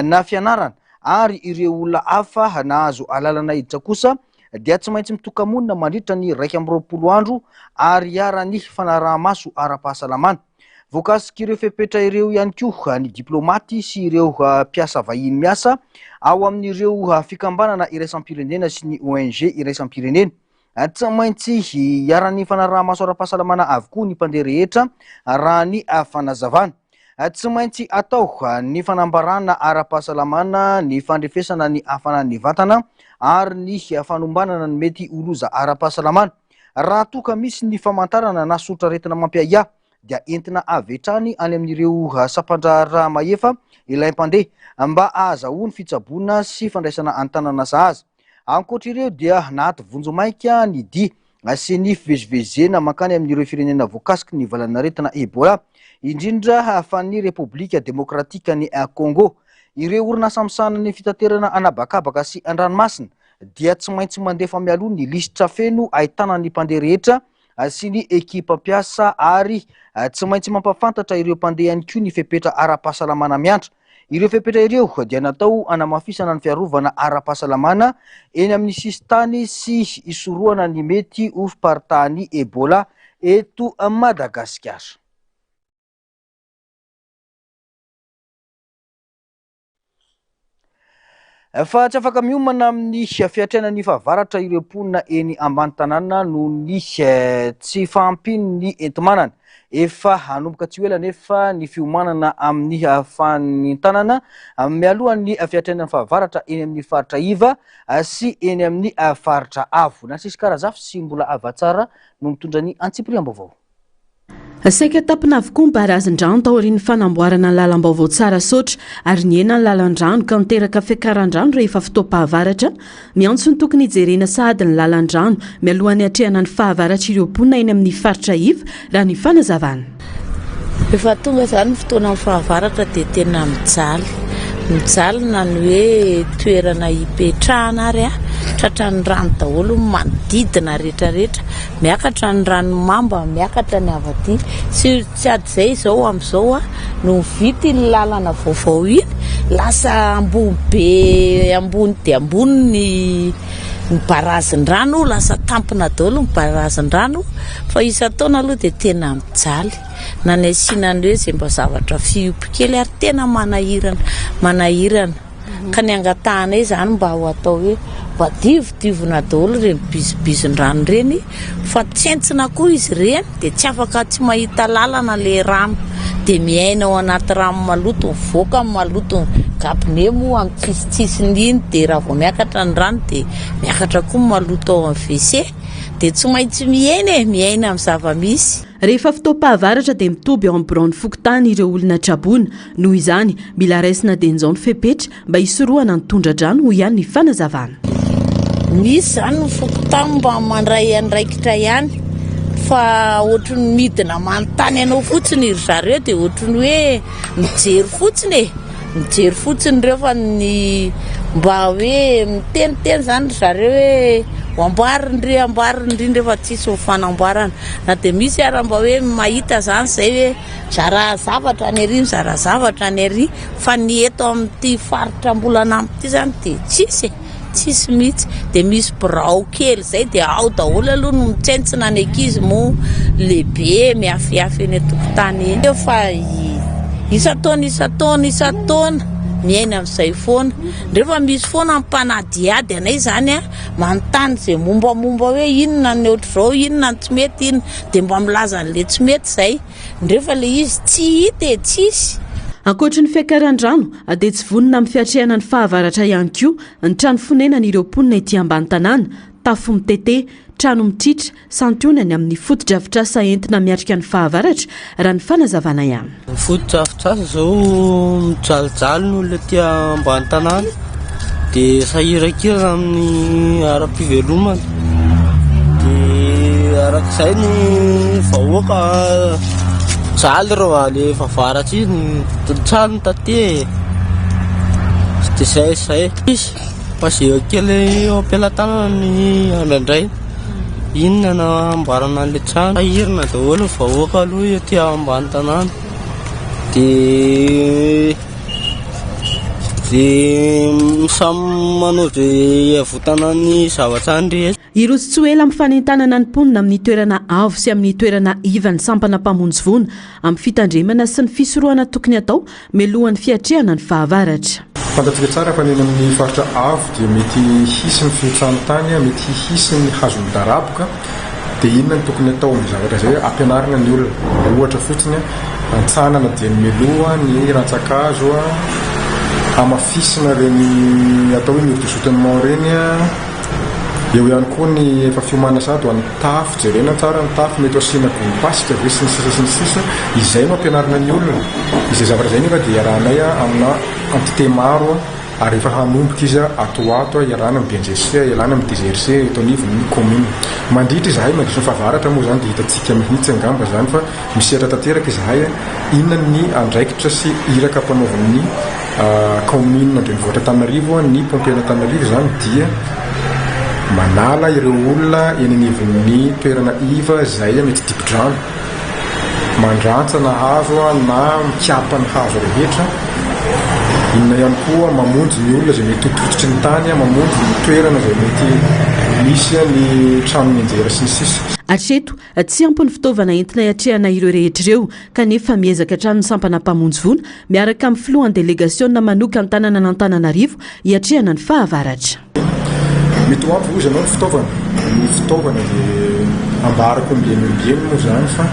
na fianarana ary ireo olona hafa nahazo alalana hiditra kosa dia tsy maintsy mitoka-monina mandritra ny 21 andro ary iharan'ny fanaraha-maso ara-pahasalamana. Voakasik'ireo fepetra ireo ihany koa ny diplaomaty sy ireo mpiasa vahiny miasa ao amin'ireo fikambanana iraisam-pirenena sy ny ONG iraisam-pirenena. Tsy maintsy iharan'ny fanaraha-maso ara-pahasalamana avokoa ny mpandeha rehetra raha ny fanazavana. Tsy maintsy atao ny fanambarana ara-pahasalamana, ny fandrefesana ny hafanan'ny vatana ary ny fanombanana ny mety ho loza ara-pahasalamana. Raha toa ka misy ny famantarana na soritr'aretina mampiahiahy dia entina avy hatrany any amin'ireo sampandraharaha mahefa ilay mpandeha mba hahazahoany fitsaboana sy fandraisana an-tanana sahaza. Ankoatra ireo dia naato vonjimaika ny dia sy ny fivezivezena mankany amin'ireo firenena voakasiky ny valanaretina Ebola, indrindra fa ny Repoblika Demokratikan'i Congo. Ireo orinasa misahana ny fitaterana an'habakabaka sy an-dranomasina dia tsy maintsy mandefa mialoha ny lisitra feno ahitana ny mpandeha rehetra sy ny ekipa mpiasa ary tsy maintsy mampahafantatra ireo mpandeha ihany koa ny fepetra ara-pahasalamana miantra. Ireo fepetra ireo dia natao hanamafisana ny fiarovana ara-pahasalamana eny amin'ny sisintany sy hisorohana ny mety ho fiparitahan'ny Ebola eto Madagasikara. Fa tsy afaka miomana amin'ny fiatrehana ny fahavaratra ireo mponina eny ambany tanàna noho ny tsy fahampian'ny enti-manana. Efa hanomboka tsy ho ela anefa ny fiomanana amin'ny fanentanana mialohan'ny fiatrehana ny fahavaratra eny amin'ny faritra iva sy eny amin'ny faritra avo. Narcisy Karazafy sy Mbola Havatsara no mitondra ny antsipiriam-baovao. Saika tampina avokoa ny barazin-drano taorian'ny fanamboarana ny lalam-baovao Tsarasaotra ary nihena ny lalan-drano ka niteraka fiakaran-drano rehefa fotoam-pahavaratra. Miantso ny tokony hijerena sahady ny lalan-drano mialohan'ny hatrehana ny fahavaratra ireo mponina eny amin'ny faritra iva, raha ny fanazavana. Rehefa tonga izany ny fotoanan'ny fahavaratra dia tena mijaly. Mijaly na ny hoe toerana hipetrahana ary, tratran'ny rano daholo ny manodidina rehetrarehetra. Miakatra ny ranomamba, miakatra ny avy aty. Tsy tsy ady izay izao amin'izao no vita iny lalana vaovao iny, lasa ambony be ambony dia ambony ny ny barazin-drano, lasa tampina daholo ny barazin-drano fa isan-taona aloha dia tena mijaly. Na ny asiana ny hoe izay mba zavatra fiompy kely ary tena manahirana, manahirana. Ka ny angatahanay izany mba ho atao hoe mba divodivona daholo ireny bizibizin-drano ireny fa tsentsina koa izy ireny dia tsy afaka tsy mahita lalana ilay rano dia miaina ao anaty rano maloto mivoaka ny maloto gabone moa amin'ny tsisitsisiny iny dia raha vao miakatra ny rano dia miakatra koa ny maloto ao amin'ny WC dia tsy maintsy miaina e, miaina amin'ny zava-misy. Rehefa fotoam-pahavaratra dia mitoby ao amin'ny biraon'ny fokontany ireo olona traboina. Noho izany, mila raisina dieny izao ny fepetra mba hisorohana ny tondra-drano, hoy ihany ny fanazavana. Misy izany ny fokontany mba mandray andraikitra ihany fa ohatry ny midina manontany anao fotsiny ry zareo dia ohatry ny hoe mijery fotsiny e, mijery fotsiny ireo fa ny mba hoe miteniteny izany ry zareo hoe ho amboariny ry amboariny ry nefa tsisy ny fanamboarana na dia misy ara mba hoe mahita izany izay hoe Mizara zavatra any ary, mizara zavatra any ary, fa ny eto amin'ity faritra Ambolanambo ity zany dia tsisy e, tsisy mihitsy. Dia misy birao kely izay dia ao daholo aloha no mitsentsina ny ankizy moa lehibe miafiafy eny an-tokotany eny. Fa isan-taona isan-taona isan-taona miaina amin'izay foana. Rehefa misy foana ny mpanadihady anay izany an, manontany izay mombamomba hoe inona ny ohatr'izao, inona ny tsy mety, inona. Dia mba milaza an'ilay tsy mety izay. Ndreo fa ilay izy tsy hita e, tsisy. Ankoatry ny fiakaran-drano dia tsy vonona amin'ny fiatrehana ny fahavaratra ihany koa ny trano fonenan'ireo mponina ety ambany tanàna, tafo mitete, trano mitritra, santionany amin'ny fotodrafitrasa entina miatrika ny fahavaratra, raha ny fanazavana ihany. Ny fotodrafitrasa izao mijalijaly ny olona aty ambany tanàna dia sahirankirana amin'ny ara-pivelomana dia arak'izay ny vahoaka mijaly reo alefa avaratra iny trano taty e, dia zay zay izy fa ze kely eo am-pelatanana ny andrandraina. Inona no hanamboarana an'ilay trano? Sahirana daholo ny vahoaka aloha ety ambany tanàna. Dia dia samy manao izay hiavotana ny zavatra any rehetra. Hiroso tsy ho ela amin'ny fanentanana ny mponina amin'ny toerana avo sy amin'ny toerana iva ny sampana mpamonjy voina amin'ny fitandremana sy ny fisorohana tokony hatao mialohan'ny fiatrehana ny fahavaratra. Fantatsika tsara fa ny eny amin'ny faritra avo dia mety hisy ny fihotsahan'ny tany, mety hisy ny hazo midaraboka, dia inona no tokony atao amin'ny zavatra izay? Ampianarina ny olona. Ohatra fotsiny, Rantsanana dieny mialoha ny rantsan-kazo, hamafisina ireny atao hoe mur de soutènement ireny, eo ihany koa ny efa fiomanana sahady ho an'ny tafo, jerena tsara ny tafo, mety ho asiana gony pasika ve sy ny sisa sy ny sisa, izay no ampianarina ny olona, izay zavatra izay nefa dia iarahanay amina entité maro. ary efa hanomboka izy ato ho ato hialana amin'ny BNGRC, hialana amin'ny DGRC eto anivon'ny commune. Mandritra izahay, mandritra ny fahavaratra moa izany dia hitantsika mihitsy angamba izany fa misehatra tanteraka izahay inona ny andraikitra sy iraka ampanaovin'ny kaominina an-drenivohitra Antananarivo, ny pompier-n'Antananarivo izany dia manala ireo olona eny anivon'ny toerana iva izay mety dibo-drano. Mandrantsana hazo na mikapa ny hazo rehetra. Inona ihany koa, mamonjy ny olona izay mety ho tototry ny tany, mamonjy ny toerana izay mety misy ny trano mianjera sy ny sisa. Hatreto, tsy ampy ny fitaovana entina hiatrehana ireo rehetra ireo, kanefa miezaka hatrany ny sampana mpamonjy voina, miaraka amin'ny filohan'ny delegasiona manokan-tananan'Antananarivo hiatrehana ny fahavaratra. Mety ho ampy hozy ianao ny fitaovana, ny fitaovana dia ambarako ombieny ombieny moa izany fa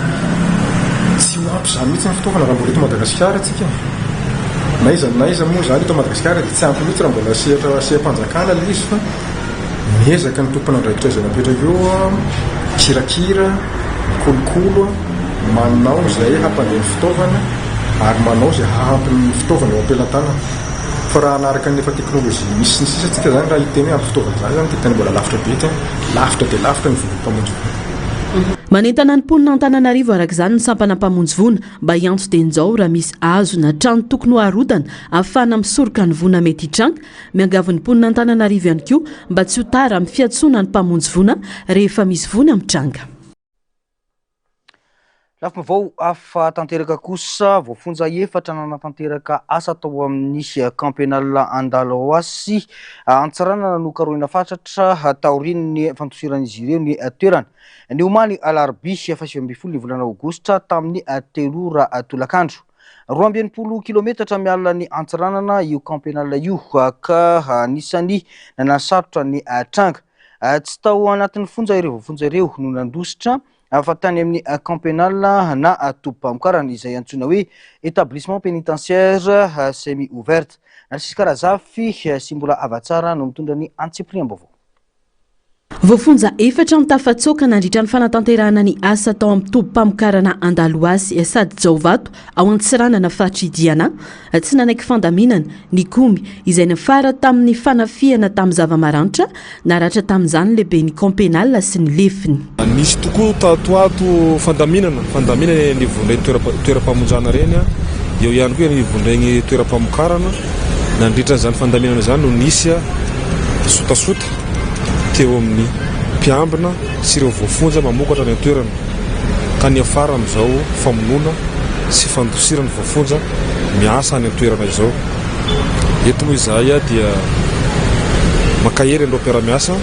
tsy ho ampy izany mihitsy ny fitaovana raha mbola eto Madagasikara tsika e. Na aiza na aiza moa izany eto Madagasikara dia tsy ampy mihitsy raha mbola sehatra seha-panjakana ilay izy fa miezaka ny tompon'andraikitra izay napetraka eo mikirakira, mikolokolo, manao izay hampandeha ny fitaovana ary manao izay hahampy ny fitaovana eo am-pelatanana. Fa raha hanaraka ny efa teknolojia misy sy ny sisa tsika zany raha hiteny hoe ampy fitaovana zany zany dia tena mbola lavitra be tena, lavitra dia lavitra ny vola mpamonjy voina. Manentana ny mponina Antananarivo araka izany ny sampana mpamonjy voina mba hiantso dieny-jao raha misy hazo na trano tokony ho arodana ahafahana misoroka ny voina mety hitranga. Miangavy ny mponina Antananarivo ihany koa mba tsy ho tara amin'ny fiantsoana ny mpamonjy voina rehefa misy voina mitranga. Lafim-baovao hafa tanteraka kosa, voafonja efatra nanatanteraka asa tao amin'ny camp pénal Andaloasy Antsiranana no karohina fatratra taorian'ny fandosiran'izy ireo ny toerana. Ny omaly alarobia faha-19 ny volana aogositra tamin'ny telo ora tolakandro. 62 kilometatra miala ny Antsiranana io camp pénal io ka anisan'ny nanasarotra ny tranga. Tsy tao anatin'ny fonja ireo voafonja ireo no nandositra fa tany amin'ny camp pénal na tobim-pamokarana izay antsoina hoe établissement pénitentiaire semi ouverte. Narcisque Razafy sy Mbola Havatsara no mitondra ny antsipiriam-baovao. Voafonja efatra no tafatsoaka nandritra ny fanatanterahana ny asa tao amin'ny tobim-pamokarana Andaloasy sady Jaovato ao Antsiranana faritr'i Diana. Tsy nanaiky fandaminana, nikomy, izay niafara tamin'ny fanafihana tamin'ny zava-maranitra, naratra tamin'izany ny lehiben'ny camp pénal sy ny lefiny. Nisy tokoa tato ho ato fandaminana, fandaminana eny anivon'ireny toeram-pamonjana ireny, eo ihany koa eny anivon'ireny toeram-pamokarana. Nandritra an'izany fandaminana izany no nisy sotasota teo amin'ny mpiambina sy ireo voafonja mamokatra any an-toerana ka niafara amin'izao famonoana sy fandosirana voafonja miasa any an-toerana izao. Eto moa izahay dia mankahery an'ireo mpiara-miasa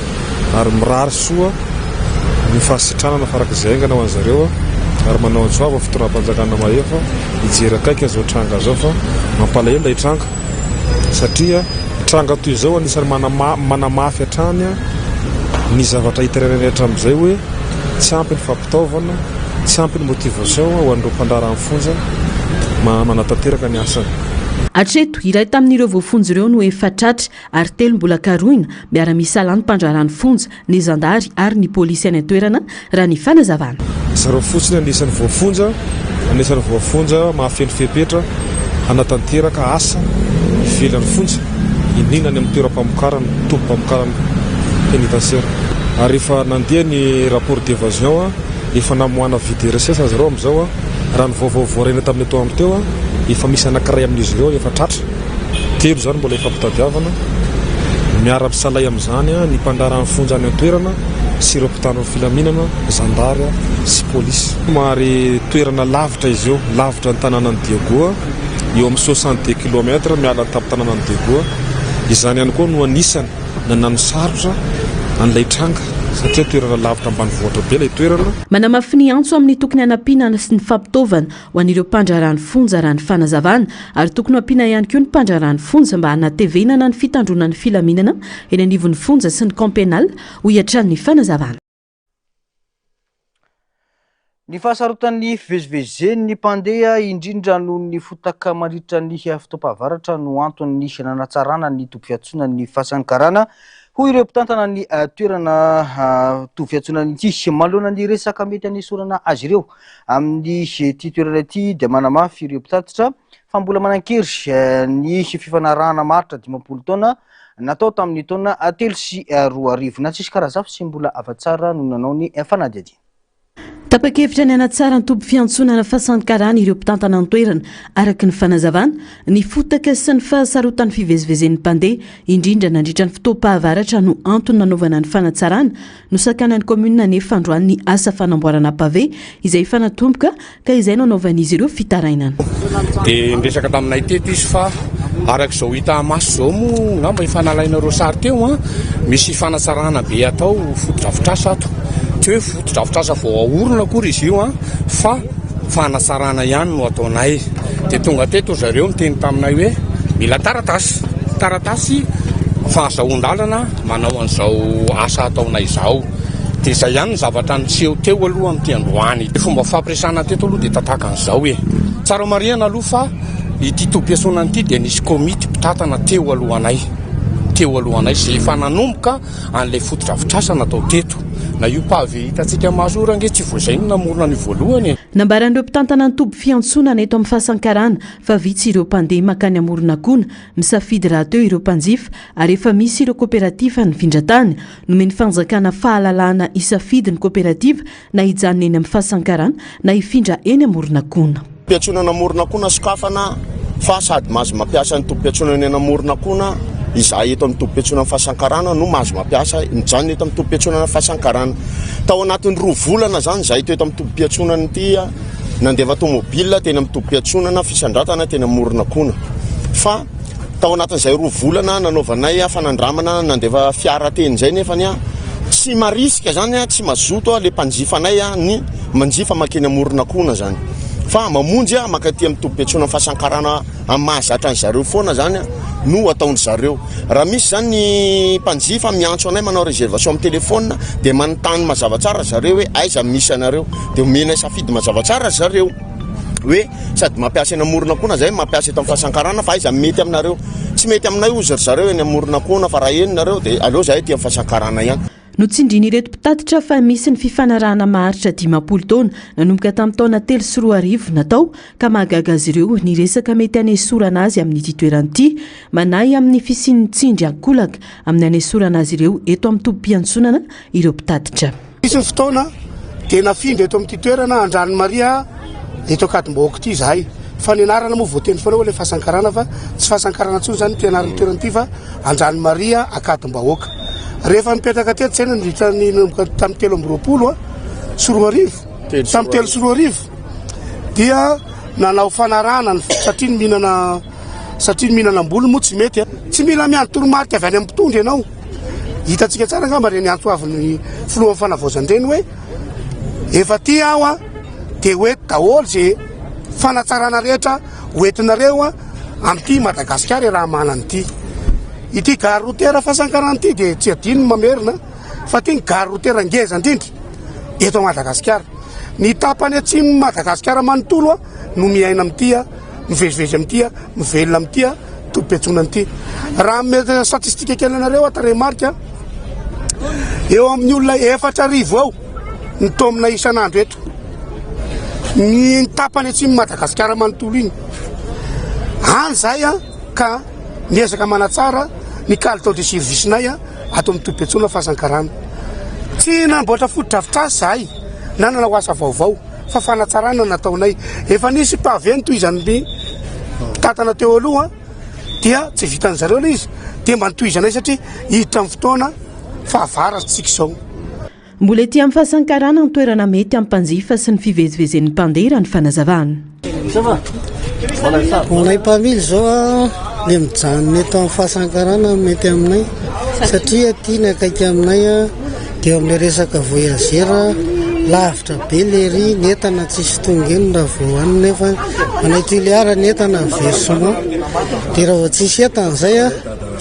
ary mirary soa ny fahasitranana farak'izay haingana ho an'zareo ary manao antso avo fitondram-panjakana mahefa hijery akaiky an'izao tranga izao fa mampalahelo ilay tranga satria tranga toy izao anisan'ny manamafy hatrany ny zavatra hitarainanay hatramin'izay hoe tsy ampy ny fampitaovana, tsy ampy ny motivation ho an'ireo mpandraharaha ny fonja manatanteraka ny asany. Hatreto, iray tamin'ireo voafonja ireo no efa tratra ary telo mbola karohina, miara-misalahy ny mpandraharaha ny fonja, ny zandary ary ny polisy any an-toerana, raha ny fanazavana. Zareo fotsiny anisan'ny voafonja, anisan'ny voafonja mahafeno fepetra hanatanteraka asa ivelan'ny fonja, indrindra any amin'ny toeram-pamokarana, tobim-pamokarana pénitentiaire. Ary efa nandeha ny rapport d'évasion, efa namoahana avis de recherche zareo amin'izao, raha ny vaovao voarainay tamin'ny atoandro teo, efa misy anankiray amin'izy ireo efa tratra, telo izany mbola ifampitadiavana, miara-misalahy amin'izany ny mpandraharaha ny fonja any an-toerana sy ireo mpitandro ny filaminana, zandary sy polisy. Somary toerana lavitra izy io, lavitra ny tanànan'i Diego, eo amin'ny 62 kilomètre miala ny tampon-tanànan'i Diego. Izany ihany koa no anisany nanano sarotra an'ilay tranga satria toerana lavitra ambanivohitra be ilay toerana. Manamafy ny antso amin'ny tokony hanampiana sy ny fampitaovana ho an'ireo mpandraharaha ny fonja raha ny fanazavana ary tokony ho ampiana ihany koa ny mpandraharaha ny fonja mba hanatevenana ny fitandroana ny filaminana eny anivon'ny fonja sy ny camp pénal, hoy hatrany ny fanazavana. Ny fahasarotan'ny fivezivezen'ny mpandeha, indrindra noho ny fotaka mandritra ny fotoam-pahavaratra no anton'ny nanatsarana ny toby fiantsonan'ny Fasan'ny Karana, hoy ireo mpitantana ny toerana toby fiantsonana ity. Manoloana ny resaka mety hanesorana azy ireo amin'ity toerana ity dia manamafy ireo mpitatitra fa mbola manan-kery ny fifanarahana maharitra 50 taona natao tamin'ny taona 2003. Natsisy Karazafy sy Mbola Afatsara no nanao ny fanadihadiana. Tapa-kevitra ny hanatsara ny toby fiantsonana Fasankarana ireo mpitantana an-toerana, araka ny fanazavana. Ny fotaka sy ny fahasarotan'ny fivezivezen'ny mpandeha, indrindra nandritra ny fotoam-pahavaratra no antony nanaovana ny fanatsarana. Nosakanan'ny kaominina anefa androany ny asa fanamboarana pavé izay efa natomboka ka izay no anaovan'izy ireo fitarainana. Dia niresaka taminay teto izy fa araka izao hita maso izao moa angamba efa nalainareo sary teo an, misy fanatsarana be atao fotodrafitrasa ato. Tsy hoe fotodrafitrasa vao aorina akory izy io an, fa fanatsarana ihany no ataonay. Dia tonga teto ry zareo niteny taminay hoe mila taratasy, taratasy fahazahoan-dalana manao an'izao asa ataonay izao. Dia izay ihany ny zavatra niseho teo aloha amin'ity androany. Ny fomba fampiresahana teto aloha dia tahaka an'izao e. Tsara homarihana aloha fa ity tobim-piantsonana ity dia nisy komity mpitantana teo alohanay, teo alohanay izay efa nanomboka an'ilay fotodrafitrasa natao teto. Na io pavé hitantsika maso io range tsy vao izay no namorona an'io voalohany e. Nambaran'ireo mpitantana ny toby fiantsonana eto amin'ny Fasankarana fa vitsy ireo mpandeha mankany Amoronakona Misafidy rahateo ireo mpanjifa ary efa misy ireo koperativa nifindra tany. Nomen'ny fanjakana fahalalahana hisafidy ny koperativa na hijanona eny amin'ny Fasankarana na hifindra eny Amoronakona. Tobim-piantsonana Amoronakona sokafana fa sady mahazo mampiasa ny tobim-piantsonana eny Amoronakona izahay eto amin'ny tobim-piantsonana Fasankarana no mahazo mampiasa mijanona eto amin'ny tobim-piantsonana Fasankarana. Tao anatin'ny roa volana izany izahay teto amin'ny tobim-piantsonana ity. Nandefa tomobile teny amin'ny tobim-piantsonana Fisandratana teny Amoronakona. Fa tao anatin'izay roa volana nanaovanay fanandramana nandefa fiara teny izay nefany tsy marisika izany, tsy mazoto ilay mpanjifanay ny manjifa mankeny Amoronakona izany. Fa mamonjy mankaty amin'ny tobim-piantsonana Fasankarana amin'ny mahazatra an-dry zareo foana izany no ataon-dry zareo. Raha misy izany ny mpanjifa miantso anay manao réservation amin'ny téléphone dia manontany mazava tsara ry zareo hoe aiza misy anareo. Dia omenay safidy mazava tsara ry zareo hoe sady mampiasa eny Amoronakona zahay mampiasa eto amin'ny Fasankarana fa aiza mety aminareo. Tsy mety aminay hozy ry zareo eny Amoronakona fa raha eny nareo dia aleo zahay aty amin'ny Fasankarana ihany. Notsindrian'ireto mpitatitra fa misy ny fifanarahana maharitra 50 taona nanomboka tamin'ny taona 2003 natao ka mahagaga azy ireo ny resaka mety hanesorana azy amin'ity toerana ity. Manahy amin'ny fisian'ny tsindry ankolaka amin'ny hanesorana azy ireo eto amin'ny tobim-piantsonana ireo mpitatitra. Nisy ny fotoana dia nafindra eto amin'ity toerana Andranomaria eto Ankadimbahoaka ity izahay. Fa ny anarana moa voatendry foana hoe ilay Fasankarana fa tsy Fasankarana intsony izany ity anaran'ny toerana ity fa Andranomaria Ankadimbahoaka. Rehefa nipetraka teto izay nandritra ny nanomboka tamin'ny 2023, tamin'ny 2003 dia nanao fanarahana ny satria ny mihinana satria ny mihinana am-bolony moa tsy mety. Tsy mila miandry toromarika avy any amin'ny mpitondra ianao. Hitantsika tsara angamba ireny antso avin'ny filohan'ny fanavaozana ireny hoe efa aty aho dia ho eto daholo izay fanatsarana rehetra ho entinareo amin'ity Madagasikara iaraha-manana ity. Ity gare routière Fasankarana ity dia tsy adino ny mamerina fa ity ny gare routière ngeza indrindra eto Madagasikara. Ny tapany atsimon'i Madagasikara manontolo no miaina amin'ity, mivezivezy amin'ity, mivelona amin'ity tobim-piantsonana ity. Raha hanome statistique kely anareo aho tarehimarika, eo amin'ny olona 4000 eo ny taomina isan'andro eto. Ny tapany atsimon'i Madagasikara manontolo iny. Any izay ka miezaka manatsara ny kalitao de service-nay ato amin'ny tobim-piantsonana Fasankarana. Tsy namboatra fotodrafitrasa izahay na nanao asa vaovao fa fanatsarana no nataonay. Efa nisy pavé notohizan'ny mpitantana teo aloha dia tsy vitan'ny zareo ilay izy dia mba notohizanay satria hiditra amin'ny fotoana fahavaratra isika izao. Mbola ety amin'ny Fasankarana ny toerana mety amin'ny mpanjifa sy ny fivezivezen'ny mpandeha raha ny fanazavana. Ho anay mpamily izao a, le mijanona eto amin'ny Fasankarana no mety aminay satria aty ny akaiky aminay a, dia eo amin'ilay resaka voyageur lavitra be le ry ny entana tsisy tonga eny raha vao any nefa anay Tuléar ny entana versement dia raha vao tsisy entana izay a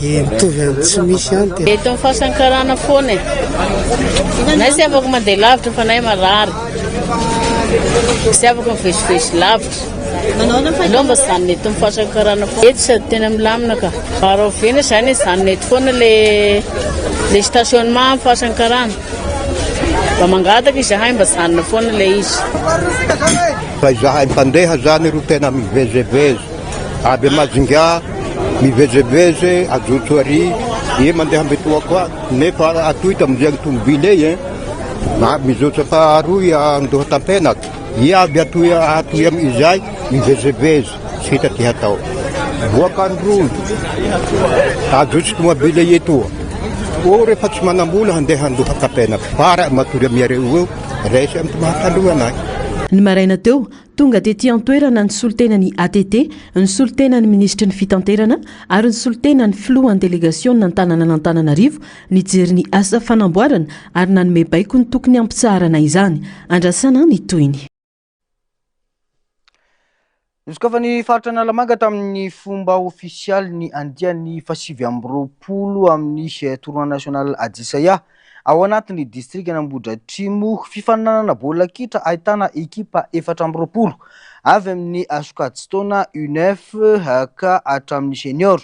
Dia mitovy any tsy misy any dia. Eto amin'ny fasankarana foana e. Nay tsy afaka mandeha lavitra fa nay marary. Tsy afaka mivezivezy lavitra. Aleo mba zanona eto amin'ny fahasakarana foana. Eto sady tena milamina ka. Rahoviana izany e, zanona eto foana le le stationnement amin'ny fahasankarana. Mba mangataka izahay mba zanona foana le izy. Fa izahay mpandeha zany ro tena mivezivezy. Avy Majunga mivezivezy ajotso ary, ie mandeha mbetoa koa nefa atoy tamin'izay tomobile e. Na mijotso faharoa i Andohatapenaka, i aby atoy atoy amin'izay mivezivezy tsy hita ty hatao. Boaka Androy, ajotso tomobile etoa. Ô rehefa tsy manam-bola handeha Andohatapenaka, fara matory amin'iareo eo, resy amin'ity maha-taloha anay. Ny maraina teo, tonga tety an-toerana ny solontenan'ny ATT, ny solontenan'ny minisitry ny Fitanterana ary ny solontenan'ny filohan'ny delegasionina an-tanànan'Antananarivo Nijery ny asa fanamboarana ary nanome baiko ny tokony hampitsaharana izany. Andrasana ny tohiny. Nosokafan'ny faritra Analamanga tamin'ny fomba ofisialy ny andiany faha-29 amin'ny Tournoi National Adjisaya ao anatin'ny distrikan'Ambohidratrimo. Fifaninanana baolina kitra ahitana ekipa 24 avy amin'ny sokajin-taona U9 ka hatramin'ny Senior.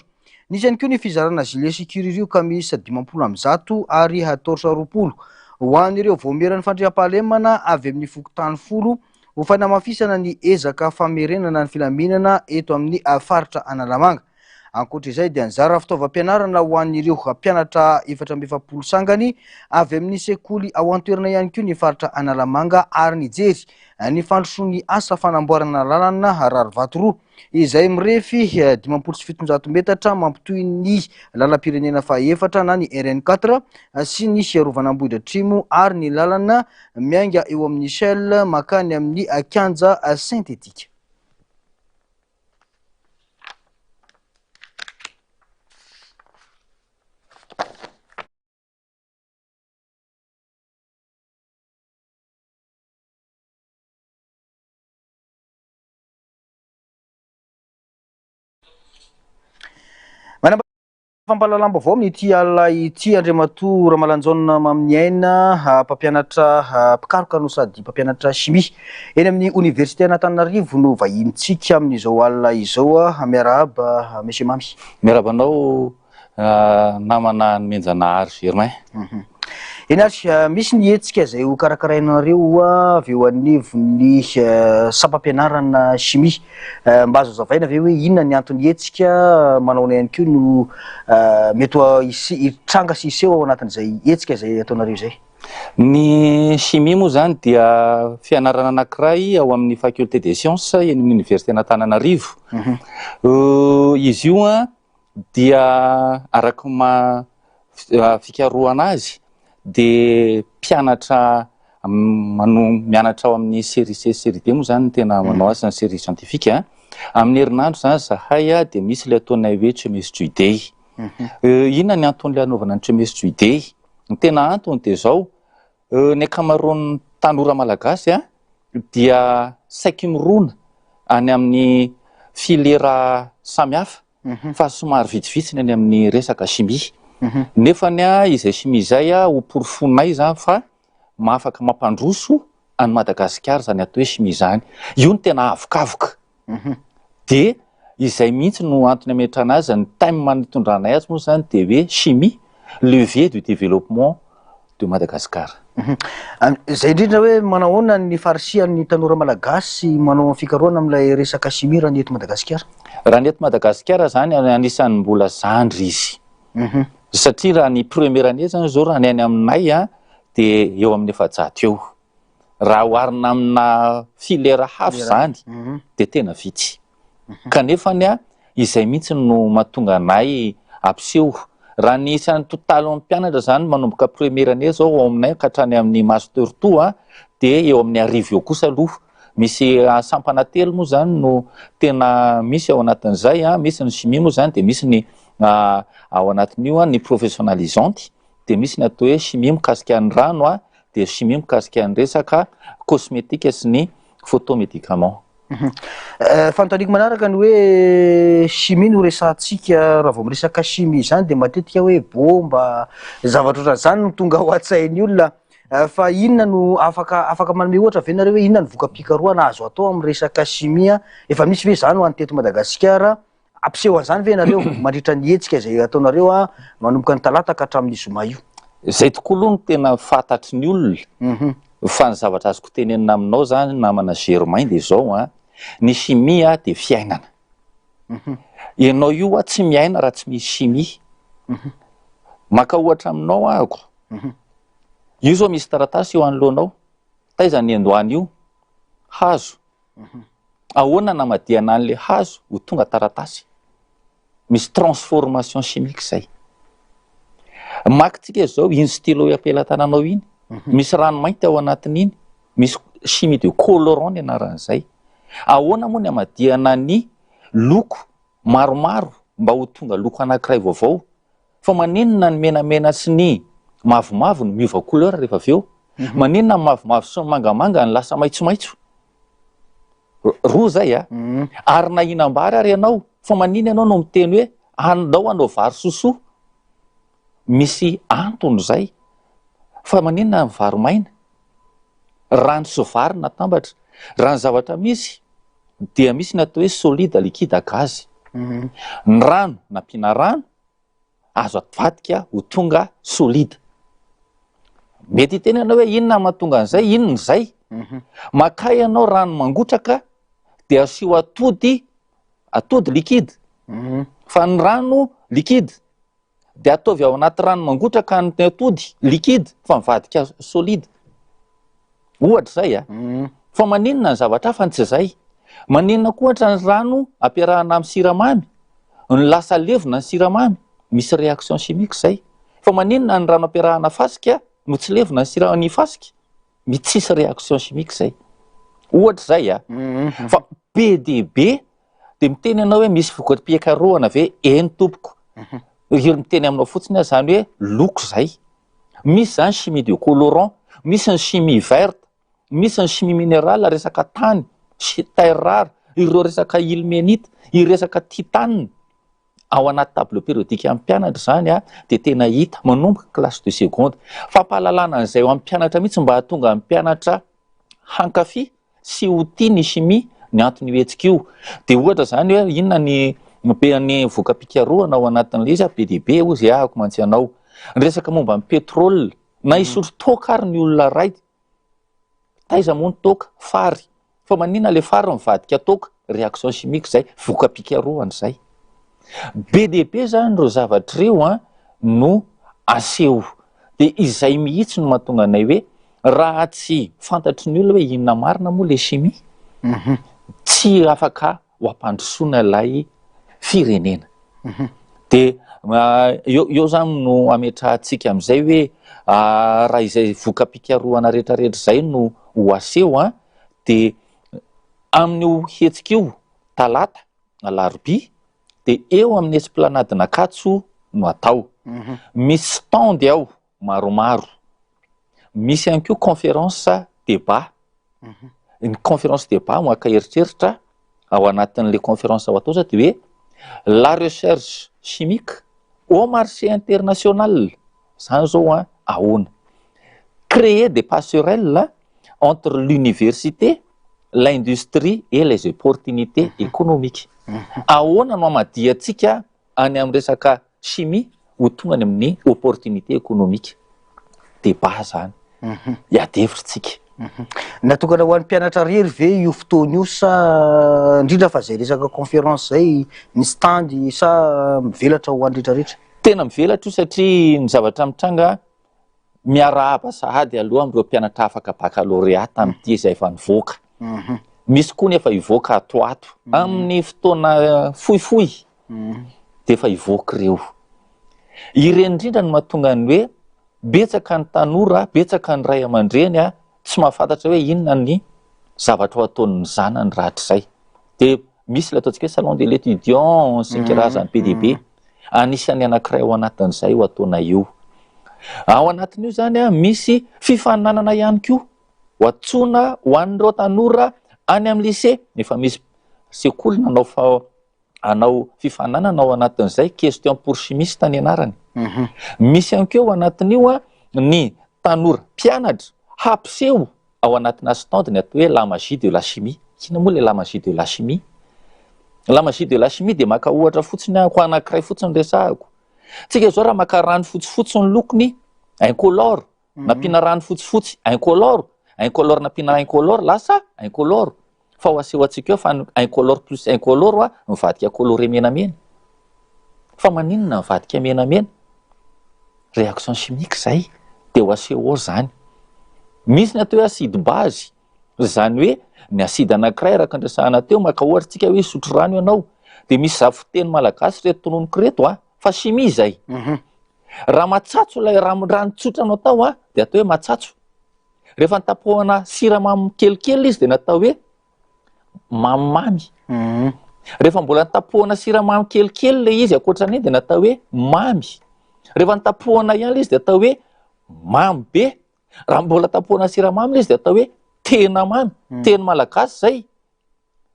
Nisy ihany koa ny fizarana gilet sy kiririoka miisa 150 ary torche 20 ho an'ireo vaomieran'ny fandriampahalemana avy amin'ny fokontany folo ho fanamafisana ny ezaka famerenana ny filaminana eto amin'ny faritra Analamanga. Ankoatra izay dia nizara fitaovam-pianarana ho an'ireo mpianatra 44 sangany avy amin'ny sekoly ao an-toerana ihany koa ny faritra Analamanga ary nijery ny fandrosoan'ny asa fanamboarana lalana rarivato roa izay mirefy 750 metatra mampitohy ny lalam-pirenena fahaefatra na ny RN 4 sy ny Rovan'Ambohidratrimo ary ny lalana miainga eo amin'ny Shell mankany amin'ny kianja synthétique. Manambara fampahalalam-baovao amin'ity alina ity Andriamatoa Ramalanjaona Maminiaina, mpampianatra mpikaroka no sady mpampianatra chimie eny amin'ny oniversite an'Antananarivo no vahinintsika amin'izao alina izao. Miarahaba Monsieur Mamy. Miarahaba anao Namana Nomenjanahary Germain. Eny ary, misy ny hetsika izay ho karakarainareo avy eo anivon'ny sampam-pianarana chimie. Mba azo hazavaina ve hoe inona ny anton'ny hetsika, manahoana ihany koa no mety ho hitranga sy hiseho ao anatin'izay hetsika izay ataonareo izay? Ny chimie moa izany dia fianarana anankiray ao amin'ny faculté des sciences eny amin'ny oniversiten'Antananarivo. Izy io dia araka ny maha fikarohana azy dia mpianatra mano mianatra ao amin'ny série C série D moa zany no tena manao azy ny série scientifique a. Amin'ny herinandro zany zahay a dia misy ilay ataonay hoe chemistry day. Inona ny anton'ilay anaovana ny chemistry day? Ny tena antony dia izao, ny ankamaroan'ny tanora malagasy a dia saiky mirona any amin'ny filière samihafa fa somary vitsivitsy ny any amin'ny resaka chimie. Nefany izay chimie izay ho porofonay izany fa mahafaka mampandroso an'i Madagasikara izany atao hoe chimie izany. Io no tena avokavoka. Dia izay mihitsy no antony ametrahana azy, ny thème nitondranay azy moa izany dia hoe chimie, levier du développement de Madagascar. Izay indrindra hoe manahoana ny farisihan'ny tanora malagasy manao fikarohana amin'ilay resaka chimie raha ny eto Madagasikara? Raha ny eto Madagasikara izany anisan'ny mbola zandry izy. Satria raha ny première année izany izao raha ny any aminay dia eo amin'ny 400 eo. Raha oharina amina filière hafa izany dia tena vitsy. Kanefa ny izay mihitsy no mahatonga anay hampiseho. Raha ny isan'ny totalin'ny mpianatra izany manomboka première année izao ao aminay ka hatrany amin'ny master two dia eo amin'ny 1000 eo kosa aloha. Misy sampana telo moa izany no tena misy ao anatin'izay, misy ny chimie moa izany dia misy ny ao anatin'io ny professionnalisante, dia misy ny atao hoe chimie mikasika ny rano dia chimie mikasika ny resaka cosmétique sy ny photomédicament. Fanontaniako manaraka ny hoe chimie no resahantsika, raha vao miresaka chimie izany dia matetika hoe bomba, zavatra ohatran'izany no tonga ao an-tsain'ny olona. Fa inona no afaka afaka manome ohatra ve nareo hoe inona ny voka-pikarohana azo atao amin'ny resaka chimie? Efa misy ve izany ho an'ny teto Madagasikara? Hampiseho an'izany ve ianareo mandritra ny hetsika izay ataonareo manomboka ny talata ka hatramin'ny zoma io? Izay tokoa aloha no tena fantatry ny olona fa ny zavatra azoko tenenina aminao izany namana Germain dia izao an, ny chimie dia fiainana. Ianao io a tsy miaina raha tsy misy chimie. Maka ohatra aminao ahako. Io izao misy taratasy eo anoloanao. Taiza ny niandohana io? Hazo. Ahoana namadihana an'ilay hazo ho tonga taratasy? Misy transformation chimique izay. Makintsika izao iny stylo eo am-pelatananao iny, misy rano mainty ao anatin'iny, misy chimie de colorant ny anaran'izay. Ahoana moa ny hamadihana ny loko maromaro mba ho tonga loko anankiray vaovao? Fa maninona ny menamena sy ny mavomavo no miova couleur rehefa avy eo? Maninona ny mavomavo sy ny mangamanga no lasa maitsomaitso? Roa zay a. Ary na hihinam-bary ary ianao, fa maninona ianao no miteny hoe andao hanao vary sosoa? Misy antony zay. Fa maninona ny vary maina? Rano sy vary natambatra. Raha ny zavatra misy dia misy ny atao hoe solide, liquide, gaz. Ny rano nampiana rano azo avadika ho tonga solide. Mety hiteny ianao hoe inona no mahatonga an'izay, inona izay? Makà ianao rano mangotraka dia asio atody, atody liquide. Fa ny rano liquide dia ataovy ao anaty rano mangotraka ny atody liquide fa mivadika solide. Ohatra izay a. Fa maninona ny zavatra hafa no tsy izay? Maninona koa ohatra ny rano ampiarahana amin'ny siramamy no lasa levona ny siramamy? Misy réaction chimique izay. Fa maninona ny rano ampiarahana fasika no tsy levona ny sira- ny fasika? Misy tsisy réaction chimique izay. Ohatra izay a. Fa be dia be dia miteny ianao hoe misy voka-pikarohana ve? Eny tompoko. Io miteny aminao fotsiny aho izany hoe loko izay. Misy izany chimie de colorant, misy ny chimie verte, misy ny chimie minérale resaka tany, terre rare, ireo resaka ilménite, ireo resaka titane. Ao anaty tableau périodique amin'ny mpianatra izany dia tena hita manomboka classe de seconde. Fampahalalana an'izay ho an'ny mpianatra mihitsy mba hahatonga ny mpianatra hankafy sy ho tia ny chimie ny anton'io hetsika io. Dia ohatra izany hoe inona ny be ny voka-pikarohana ao anatin'ilay izy, be dia be hozy ahako mantsy ianao. Ny resaka momba ny pétrole, na hisotro toaka ary ny olona iray, taiza moa ny toaka? Fary. Fa maninona ilay fary mivadika toaka? Réaction chimique izay, voka-pikarohana izay. Be dia be izany ireo zavatra ireo an no aseho. Dia izay mihitsy no mahatonga anay hoe raha tsy fantatry ny olona hoe inona marina moa ilay chimie, tsy afaka ho ampandrosoana ilay firenena. Dia eo eo izany no ametrahantsika amin'izay hoe raha izay voka-pikarohana rehetrarehetra izay no ho aseho an, dia amin'io hetsika io talata, alarobia, dia eo amin'ny Esplanade Ankatso no atao. Misy stand ao maromaro. Misy ihany koa conférence débat. Ny conférence débat maka eritreritra ao anatin'ilay conférence ao atao zao dia hoe la recherche chimique au marché international. Zany zao an, ahoana? Créer des passerelles entre l'université, l'industrie et les opportunités économiques. Ahoana no hamadihantsika any amin'ny resaka chimie ho tonga any amin'ny opportunité économique? Débat zany. Hiady hevitra tsika. Natokana ho an'ny mpianatra irery ve io fotoana io sa indrindra fa zay resaka conférence zay, ny stand sa mivelatra ho an'ny rehetrarehetra? Tena mivelatra io satria ny zavatra mitranga Miarahaba sahady aloha amin'ireo mpianatra afaka baccalauréat tamin'ity izay efa nivoaka. Misy koa ny efa hivoaka ato ato amin'ny fotoana fohifohy dia efa hivoaka ireo. Ireny indrindra no mahatonga ny hoe betsaka ny tanora, betsaka ny ray aman-dreny tsy mahafantatra hoe inona ny zavatra ho ataon'ny zanany rahatrizay. Dia misy ilay ataontsika hoe salon de l'étudiant sy ny karazany be dia be. Anisan'ny anankiray ao anatin'izay io ataonay io. Ao anatin'io izany misy fifaninanana ihany koa ho antsoina ho an'ireo tanora any amin'ny lycée. Efa misy sekoly nanao fa hanao fifaninanana ao anatin'izay, question pour chimiste ny anarany. Misy ihany koa ao anatin'io ny. tanora mpianatra hampiseho ao anatina stand ny atao hoe la magie de la chimie. Inona moa ilay la magie de la chimie? La magie de la chimie dia maka ohatra fotsiny aho, anankiray fotsiny resahako. Tsika izao raha maka rano fotsifotsy ny lokony, incolore, nampiana rano fotsifotsy, incolore, incolore nampiana incolore, lasa incolore. Fa ho aseho antsika eo fa ny incolore plus incolore a, mivadika coloré menamena. Fa maninona mivadika menamena? Réaction chimique zay, de ho aseho ao zany. Misy ny atao hoe acide base, zany hoe ny acide anankiray araka ny resahana teo, maka ohatra tsika hoe hisotro rano ianao, de misy zavoteny malagasy reto tononiko reto a, fa chimie zay. Raha matsatso ilay rano tsotra anao tao a, de atao hoe matsatso. Rehefa nitapohana siramamy kelikely izy de natao hoe mamimamy. Rehefa mbola nitapohana siramamy kelikely ilay izy ankoatran'iny de natao hoe mamy. Rehefa nitapohana ihany ilay izy de atao hoe mamy be. Raha mbola tapohana siramamy ilay izy de atao hoe tena mamy. Teny malagasy zay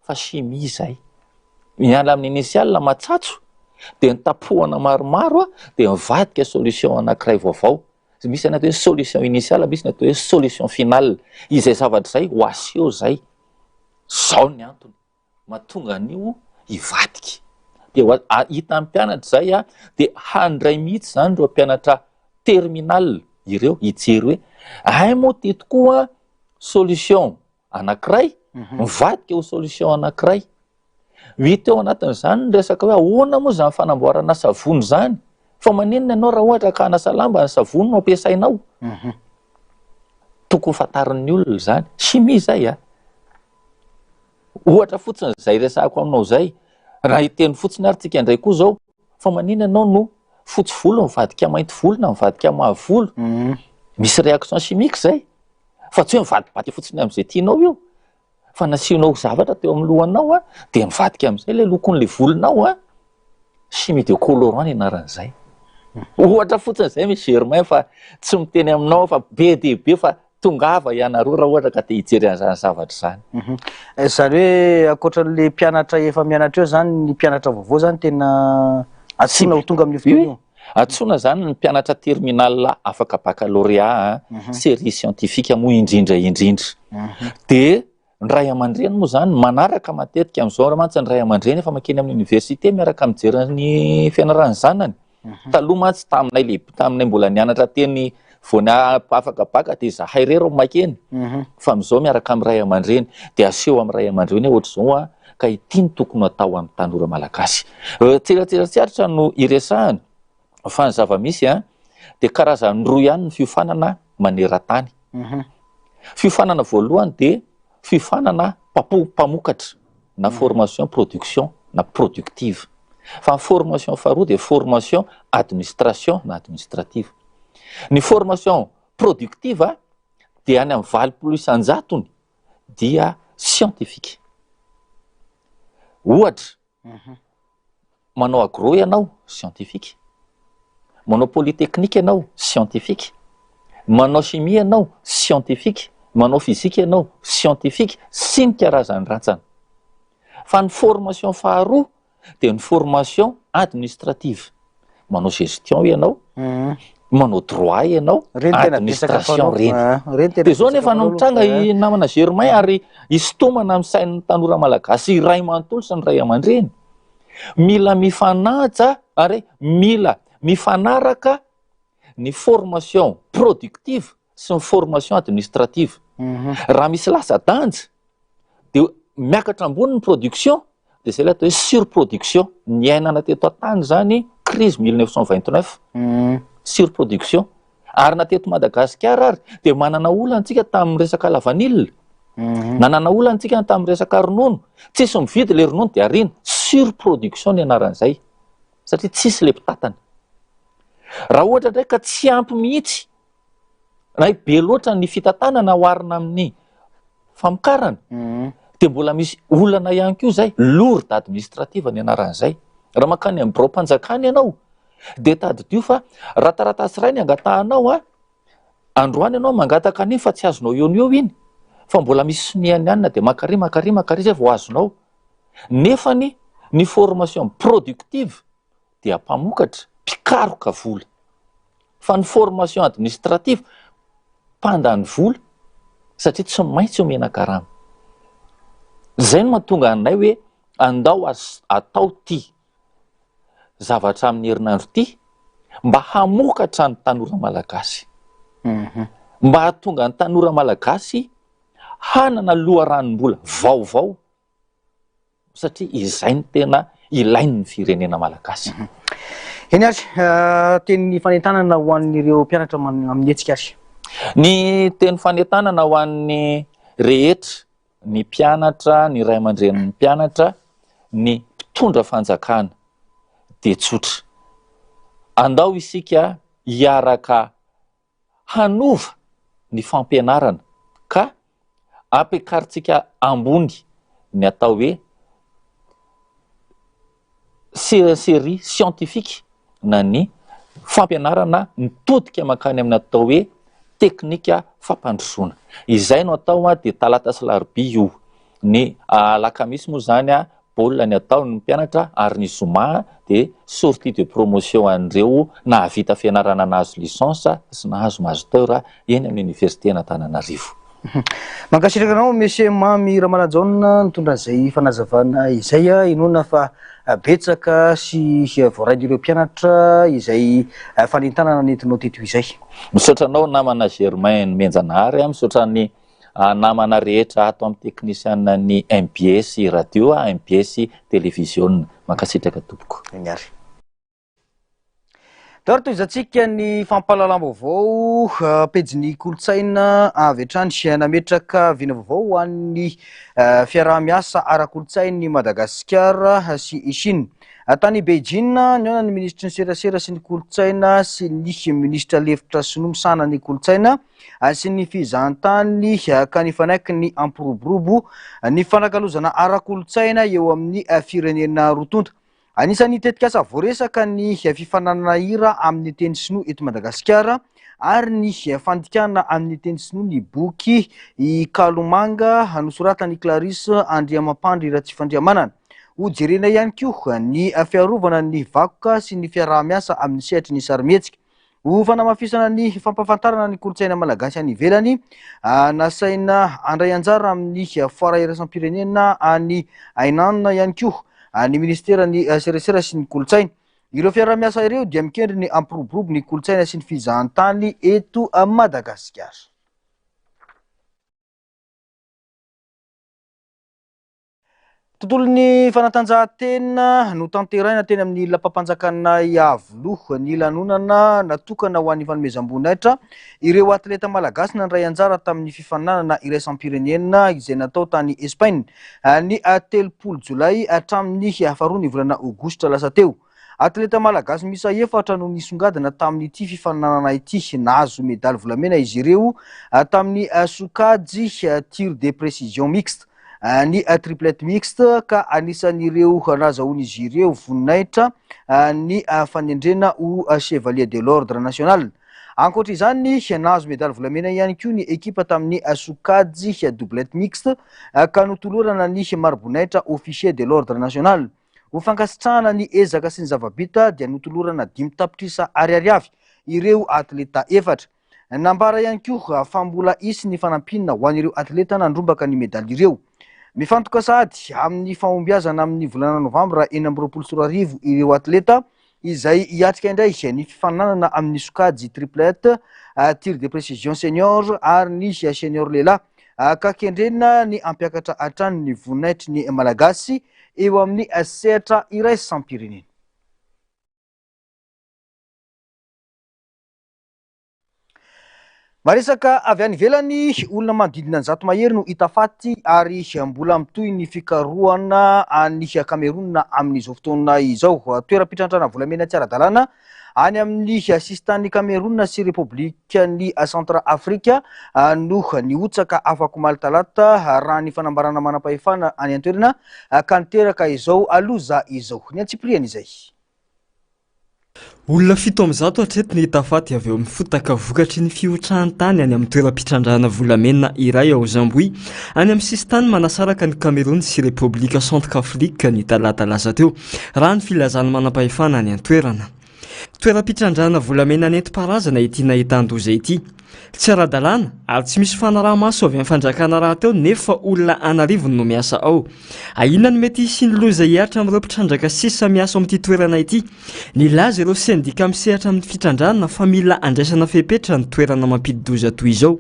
fa chimie zay. Miala amin'ny initial matsatso de nitapohana maromaro a, de mivadika solution anankiray vaovao. Misy ny atao hoe solution initiale, misy ny atao hoe solution finale. Izay zavatra izay ho aseho izay. Zao ny antony mahatonga an'io hivadika. Dia ho a-, hitan'ny mpianatra izay a, dia handray mihitsy izany ireo mpianatra terminale ireo hijery hoe hay moa ty tokoa solution anankiray mivadika ho solution anankiray. Hita eo anatin'izany ny resaka hoe ahoana moa izany fanamboarana savony izany, fa maninona ianao raha ohatra ka hanasa lamba ny savony no ampiasainao? Tokony fantarin'ny olona izany, chimie izay a! Ohatra fotsiny izay resahako aminao izay, raha hiteny fotsiny ary tsika indray koa izao, fa maninona ianao no fotsy volo mivadika mainty volo na mivadika mavo volo? Misy réaction chimique izay, fa tsy hoe mivadibadika fotsiny amin'izay tianao io. Fa nasianao zavatra teo amin'ny lohanao a, dia mivadika amin'izay ilay lokon'ilay volonao a, chimie de colorant ny anaran'izay. Ohatra fotsiny izay Miss Germain fa tsy miteny aminao aho fa be dia be fa tongava ianareo raha ohatra ka te hijery an'izany zavatra izany. Izany hoe ankoatran'ilay mpianatra efa mianatra eo izany, ny mpianatra vaovao izany tena antsoina ho tonga amin'io fotoana io? Antsoina izany ny mpianatra terminale afaka baccalauréat, série scientifique moa indrindra indrindra. Dia ny ray aman-dreny moa izany manaraka matetika amin'izao raha mantsy ny ray aman-dreny efa mankeny amin'ny université miaraka mijery ny fianaran'ny zanany. Taloha mantsy taminay lehibe, taminay mbola nianatra teny vao ny afaka bac dia izahay irery no mankeny. Fa amin'izao miaraka amin'ny ray aman-dreny dia aseho amin'ny ray aman-dreny hoe ohatr'izao an, ka ity no tokony hatao amin'ny tanora malagasy. Tsiratsira tsy aritra no iresahana fa ny zava-misy an, dia karazany roa ihany ny fiofanana maneran-tany. Fiofanana voalohany dia fiofanana mpamokatra na formation production na productive. Fa ny formation faharoa dia formation administration na administrative. Ny formation productive dia any amin'ny 80 isan-jatony dia scientifique. Ohatra, manao agro ianao, scientifique. Manao polytechnique ianao, scientifique. Manao chimie ianao, scientifique. Manao physique ianao, scientifique, sy ny karazany rantsana. Fa ny formation faharoa dia ny formation administrative. Manao gestion ianao, manao droit ianao, Reny tena betsaka administration ataonao. reny. Ah, reny tena Dia zao betsaka nefa no ataonao mitranga aloha. i namana Germain ary hisintomana amin'ny sain'ny tanora malagasy iray manontolo sy ny ray aman-dreny. Mila mifanaja ary mila mifanaraka ny formation productive sy ny formation administrative. Raha misy latsa-danja dia miakatra ambony ny production, dia izay ilay atao hoe surproduction. Niainana teto an-tany izany crise 1929, surproduction. Ary na teto Madagasikara ary dia manana olana antsika tamin'ny resaka lavanila, nanana olana antsika tamin'ny resaka ronono, tsisy mividy ilay ronono dia ariana, surproduction ny anaran'izay satria tsisy ilay mpitantana. Raha ohatra indray ka tsy ampy mihitsy na hoe be loatra ny fitantanana oharina amin'ny famokarana, dia mbola misy olana ihany koa izay, lourde administrative ny anaran'izay. Raha mankany amin'ny biraom-panjakana ianao, dia tadidio fa raha taratasy iray ny angatahanao a, androany ianao mangataka an'iny fa tsy azonao eo no eo iny, fa mbola misy sonian'ny anona dia makary, makary, makary izay vao azonao. Nefany ny formation productive dia mpamokatra, mpikaroka vola. Fa ny formation administrative, mpandany vola satria tsy maintsy omena karama. Izay no mahatonga anay hoe andao atao ity zavatra amin'ny herinandro ity mba hamokatra ny tanora malagasy. Mba hahatonga ny tanora malagasy hanana loharanom-bola vaovao satria izay no tena ilain'ny firenena malagasy. Eny ary, teny fanentanana ho an'ireo mpianatra amin'ny hetsika ary. Ny teny fanentanana ho an'ny rehetra, ny mpianatra, ny ray aman-drenin'ny mpianatra, ny mpitondra fanjakana dia tsotra. Andao isika hiaraka hanova ny fampianarana ka ampiakarintsika ambony ny atao hoe série scientifique na ny fampianarana mitodika mankany amin'ny atao hoe teknika fampandrosoana. Izay no atao dia talata sy larobia io. Ny alakamisy moa izany baolina ny ataon'ny mpianatra ary ny zoma dia sortie de promotion an'ireo nahavita fianarana nahazo licence sy nahazo master eny amin'ny université an'Antananarivo. Mankasitraka anao Monsieur Mamy Ramalajaona nitondra an'izay fanazavana izay. Inoana fa betsaka sy voarain'ireo mpianatra izay fanentanana nentinao teto izay. Misaotra anao namana Germain Nomenjanahary, misaotra ny namana rehetra ato amin'ny teknisiana ny mbs radio, mbs televiziona. Mankasitraka tompoko. Eny ary. Daholo tohizantsika ny fampahalalam-baovao pejin'ny kolontsaina avy hatrany nametraka vina vaovao ho an'ny fiaraha-miasa ara-kolontsain'i Madagasikara sy i Chine. Tany Beijing, nihaona ny minisitry ny serasera sy ny kolontsaina sy ny minisitra lefitra sinoa misahana ny kolontsaina sy ny fizahantany ka nifanaiky ny hampiroborobo ny fanakalozana ara-kolontsaina eo amin'ny firenena roa tonta. Anisan'ny tetikasa voaresaka ny fifaninanana hira amin'ny teny sinoa eto Madagasikara ary ny fandikana amin'ny teny sinoa ny boky I Kalomanga nosoratan'i Clarisse Andriamampandry Ratsifandrihamanana. Hojerena ihany koa ny fiarovana ny vakoka sy ny fiaraha-miasa amin'ny sehatry ny sarimihetsika. Ho fanamafisana ny fampahafantarana ny kolontsaina malagasy any ivelany, nasaina handray anjara amin'ny foara iraisam-pirenena any Hainan ihany koa ny minisiteran'ny serasera sy ny kolontsaina. Ireo fiaraha-miasa ireo dia mikendry ny hampiroborobo ny kolontsaina sy ny fizahantany eto Madagasikara. Tontolon'ny fanatanjahantena notanterahina teny amin'ny lapam-panjakana Iavoloha ny lanonana natokana ho an'ny fanomezam-boninahitra ireo atleta malagasy nandray anjara tamin'ny fifaninanana iraisam-pirenena izay natao tany Espaina ny 30 jolay hatramin'ny faharoa ny volana aogositra lasa teo. Atleta malagasy miisa efatra no nisongadina tamin'ity fifaninanana ity. Nahazo medaly volamena izy ireo tamin'ny sokajy tir de précision mixte, ny triplette mixte ka anisan'ireo nahazahoan'izy ireo voninahitra ny fanendrena ho chevalier de l'ordre national. Ankoatra izany, nahazo medaly volamena ihany koa ny ekipa tamin'ny sokajy doublette mixte ka notolorana ny mari-boninahitra officier de l'ordre national. Ho fankasitrahana ny ezaka sy ny zava-bita dia notolorana 5 tapitrisa ariary avy ireo atleta efatra. Nambara ihany koa fa mbola hisy ny fanampiana ho an'ireo atleta nandrombaka ny medaly ireo. Mifantoka sahady amin'ny fahombiazana amin'ny volana novambra 2026 ireo atleta izay hiatrika indray ny fifaninanana amin'ny sokajy triplette, tir de précision senior ary ny senior lehilahy ka kendrena ny hampiakatra hatrany ny voninahitry ny Malagasy eo amin'ny sehatra iraisam-pirenena. Maresaka avy any ivelany, olona manodidina ny 100 mahery no hita faty ary mbola mitohy ny fikarohana any Cameroun amin'izao fotoana izao. Toeram-pitrandrahana volamena tsy ara-dalàna any amin'ny sisintanin'i Cameroun sy Repoblikan'i Centrafrique no nihotsaka afak'omaly talata raha ny fanambarana manam-pahefana any an-toerana ka niteraka izao loza izao. Ny antsipiriany izay. Olona 107 hatreto no hita faty avy eo amin'ny fotaka vokatry ny fihotrahan'ny tany any amin'ny toeram-pitrandrahana volamena iray ao Zamboi, any amin'ny sisintany manasaraka an'i Cameroun sy Repoblika Centrafrique ny talata lasa teo, raha ny filazan'ny manampahefana any an-toerana. Toeram-pitrandrahana volamena nentim-paharazana ity nahitan-doza ity. Tsy ara-dalàna ary tsy misy fanaraha-maso avy amin'ny fanjakana rahateo nefa olona an'arivony no miasa ao. Ahiana ny mety hisian'ny loza hihatra amin'ireo mpitrandraka sisa miasa ao amin'ity toerana ity. Nilaza ireo sendika misehatra amin'ny fitrandrahana fa mila andraisana fepetra ny toerana mampidi-doza toy izao.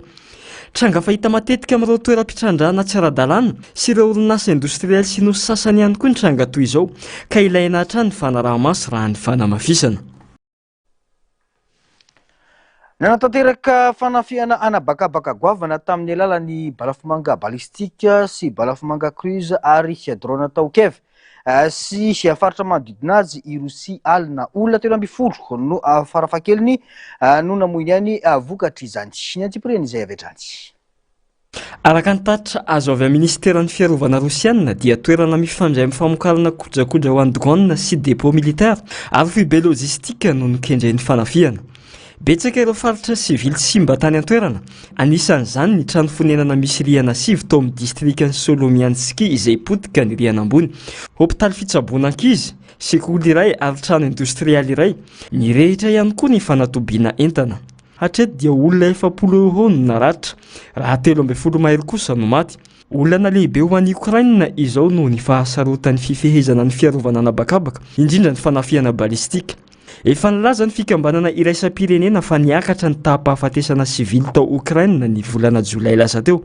Tranga fahita matetika amin'ireo toeram-pitrandrahana tsy ara-dalàna sy ireo orinasa indostrialy sinoa sasany ihany koa ny tranga toy izao ka ilaina hatrany ny fanaraha-maso raha ny fanamafisana. Nanatanteraka fanafihana an'habakabaka goavana tamin'ny alalan'ny balafomanga balistika sy balafomanga cruise ary drone tao Kiev sy faritra manodidina azy i Rosia alina. Olona 13 no farafahakeliny no namoy ny ainy vokatr'izany. Ny antsipiriany izay avy hatrany. Araka ny tatitra azo avy amin'ny minisiteran'ny fiarovana rosiana dia toerana mifandray amin'ny famokarana kojakoja ho an'ny drone sy dépôt militaire ary foibe lojistika no nokendren'ny fanafihana. Betsaka ireo faritra sivily simba tany an-toerana, anisan'izany ny trano fonenana misy rihana sivy tao amin'ny distrikan'i Solomianski izay potika ny rihana ambony, hopitaly fitsaboana ankizy, sekoly iray ary trano indostrialy iray. Nirehitra ihany koa ny fanatobiana entana. Hatreto dia olona 40 eo ho eo no naratra, raha 13 mahery kosa no maty. Olana lehibe ho an'i Okraina izao noho ny fahasarotan'ny fifehezana ny fiarovana an'habakabaka, indrindra ny fanafihana balistika. Efa nilaza ny fikambanana iraisam-pirenena fa niakatra ny taham-pahafatesana sivily tao Okraina ny volana jolay lasa teo.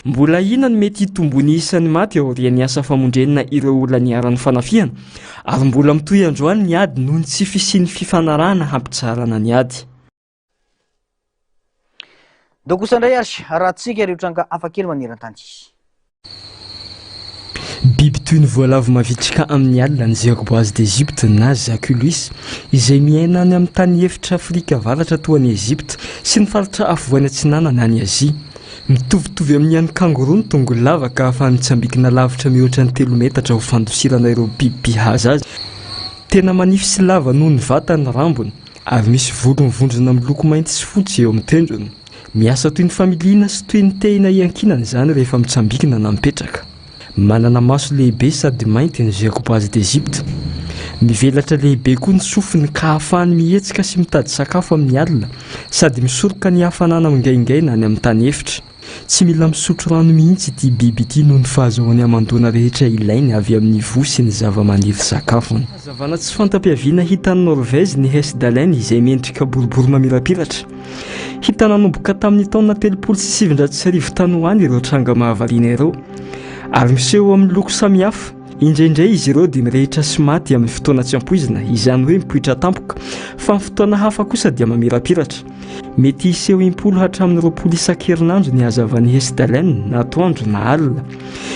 Mbola ahiana ny mety hitomboan'ny isan'ny maty aorian'ny asa famondrena ireo olona niharan'ny fanafihana, ary mbola mitohy androany ny ady noho ny tsy fisian'ny fifanarahana hampitsaharana ny ady. Ndao kosa indray ary arahantsika ireo tranga hafakely maneran-tany. Biby toy ny voalavo mavitrika amin'ny alina ny Gerboise d'Egypte na Jaculus, izay miaina any amin'ny tany efitra Afrika Avaratra toa an'i Egypta sy ny faritra afovoany atsinanana any Azia. Mitovitovy amin'ny an'ny kangoroa ny tongony lava ka ahafahany mitsambikina lavitra mihoatra ny telo metatra ho fandosirana ireo biby mpihaza azy. Tena manify sy lava noho ny vatany ny rambony. Ary misy volo mivondrona miloko mainty sy fotsy eo amin'ny tendrony. Miasa toy ny familiana sy toy ny tehina iankinana izany rehefa mitsambikina na mipetraka. Manana maso lehibe sady mainty ny Gerboise d'Egypte. Mivelatra lehibe koa ny sofiny ka ahafahany mihetsika sy mitady sakafo amin'ny alina sady misoroka ny hafanana mingaingaina any amin'ny tany efitra. Tsy mila misotro rano mihitsy ity biby ity noho ny fahazahoany hamandoana rehetra ilainy avy amin'ny voa sy ny zavamaniry sakafony. Hazavana tsy fanta-piaviana hita any Norvezy ny Hessdalen izay miendrika boribory mamirapiratra. Hita nanomboka tamin'ny taona 1930 tany ho any ireo tranga mahavariana ireo, ary miseho amin'ny loko samihafa. Indraindray izy ireo dia mirehitra sy maty amin'ny fotoana tsy ampoizina, izany hoe mipoitra tampoka, fa amin'ny fotoana hafa kosa dia mamirapiratra. Mety hiseho impolo hatramin'ny 20 isan-kerinandro ny hazavan'i Hessdalen, na atoandro na alina.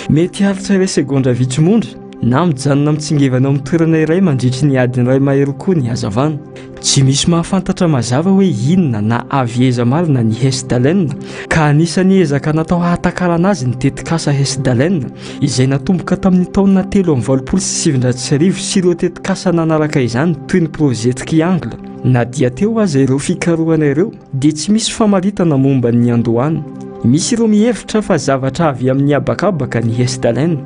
Mety haharitra iray segondra vitsy monja, na mijanona mitsingevana ao amin'ny toerana iray mandritry ny adiny iray mahery koa ny hazavana. Tsy misy mahafantatra mazava hoe inona na avy aiza marina ny Hessdalen, ka anisan'ny ezaka natao hahatakarana azy ny tetikasa Hessdalen, izay natomboka tamin'ny taona 1983 sy ireo tetikasa nanaraka izany toy ny Projet Triangle. Na dia teo aza ireo fikarohana ireo, dia tsy misy famaritana momba ny niandohany. Misy ireo mihevitra fa zavatra avy amin'ny habakabaka ny Hessdalen.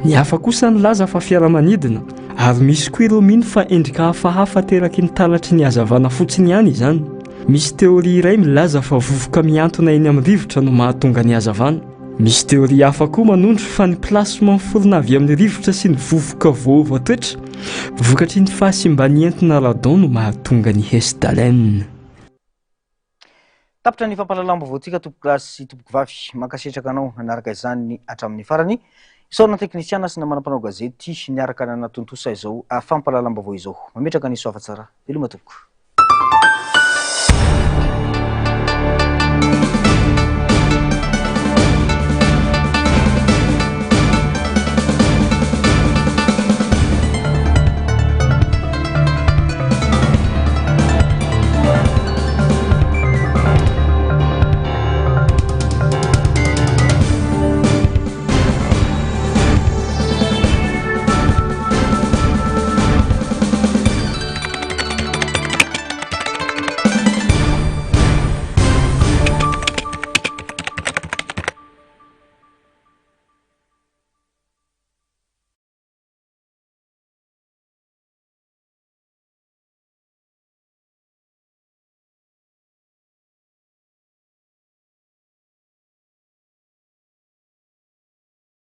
Ny hafa kosa nilaza fa fiaramanidina. Ary misy koa ireo mino fa endrika hafahafa ateraky ny talatry ny hazavana fotsiny ihany izany. Misy teoria iray milaza fa vovoka mihantona eny amin'ny rivotra no mahatonga ny hazavana. Misy teoria hafa koa manondro fa ny plasma miforona avy amin'ny rivotra sy ny vovoka voaova toetra, vokatry ny fahasimban'ny entona radon no mahatonga ny Hessdalen. Tapitra ny fampahalalam-baovaontsika tompokolahy sy tompokovavy. Mankasitraka anao nanaraka izany hatramin'ny farany. Isaorana ny teknisiana sy namana mpanao gazety niaraka nanatontosa izao fampahalalam-baovao izao. Mametraka ny soafa tsara. Veloma tompoko.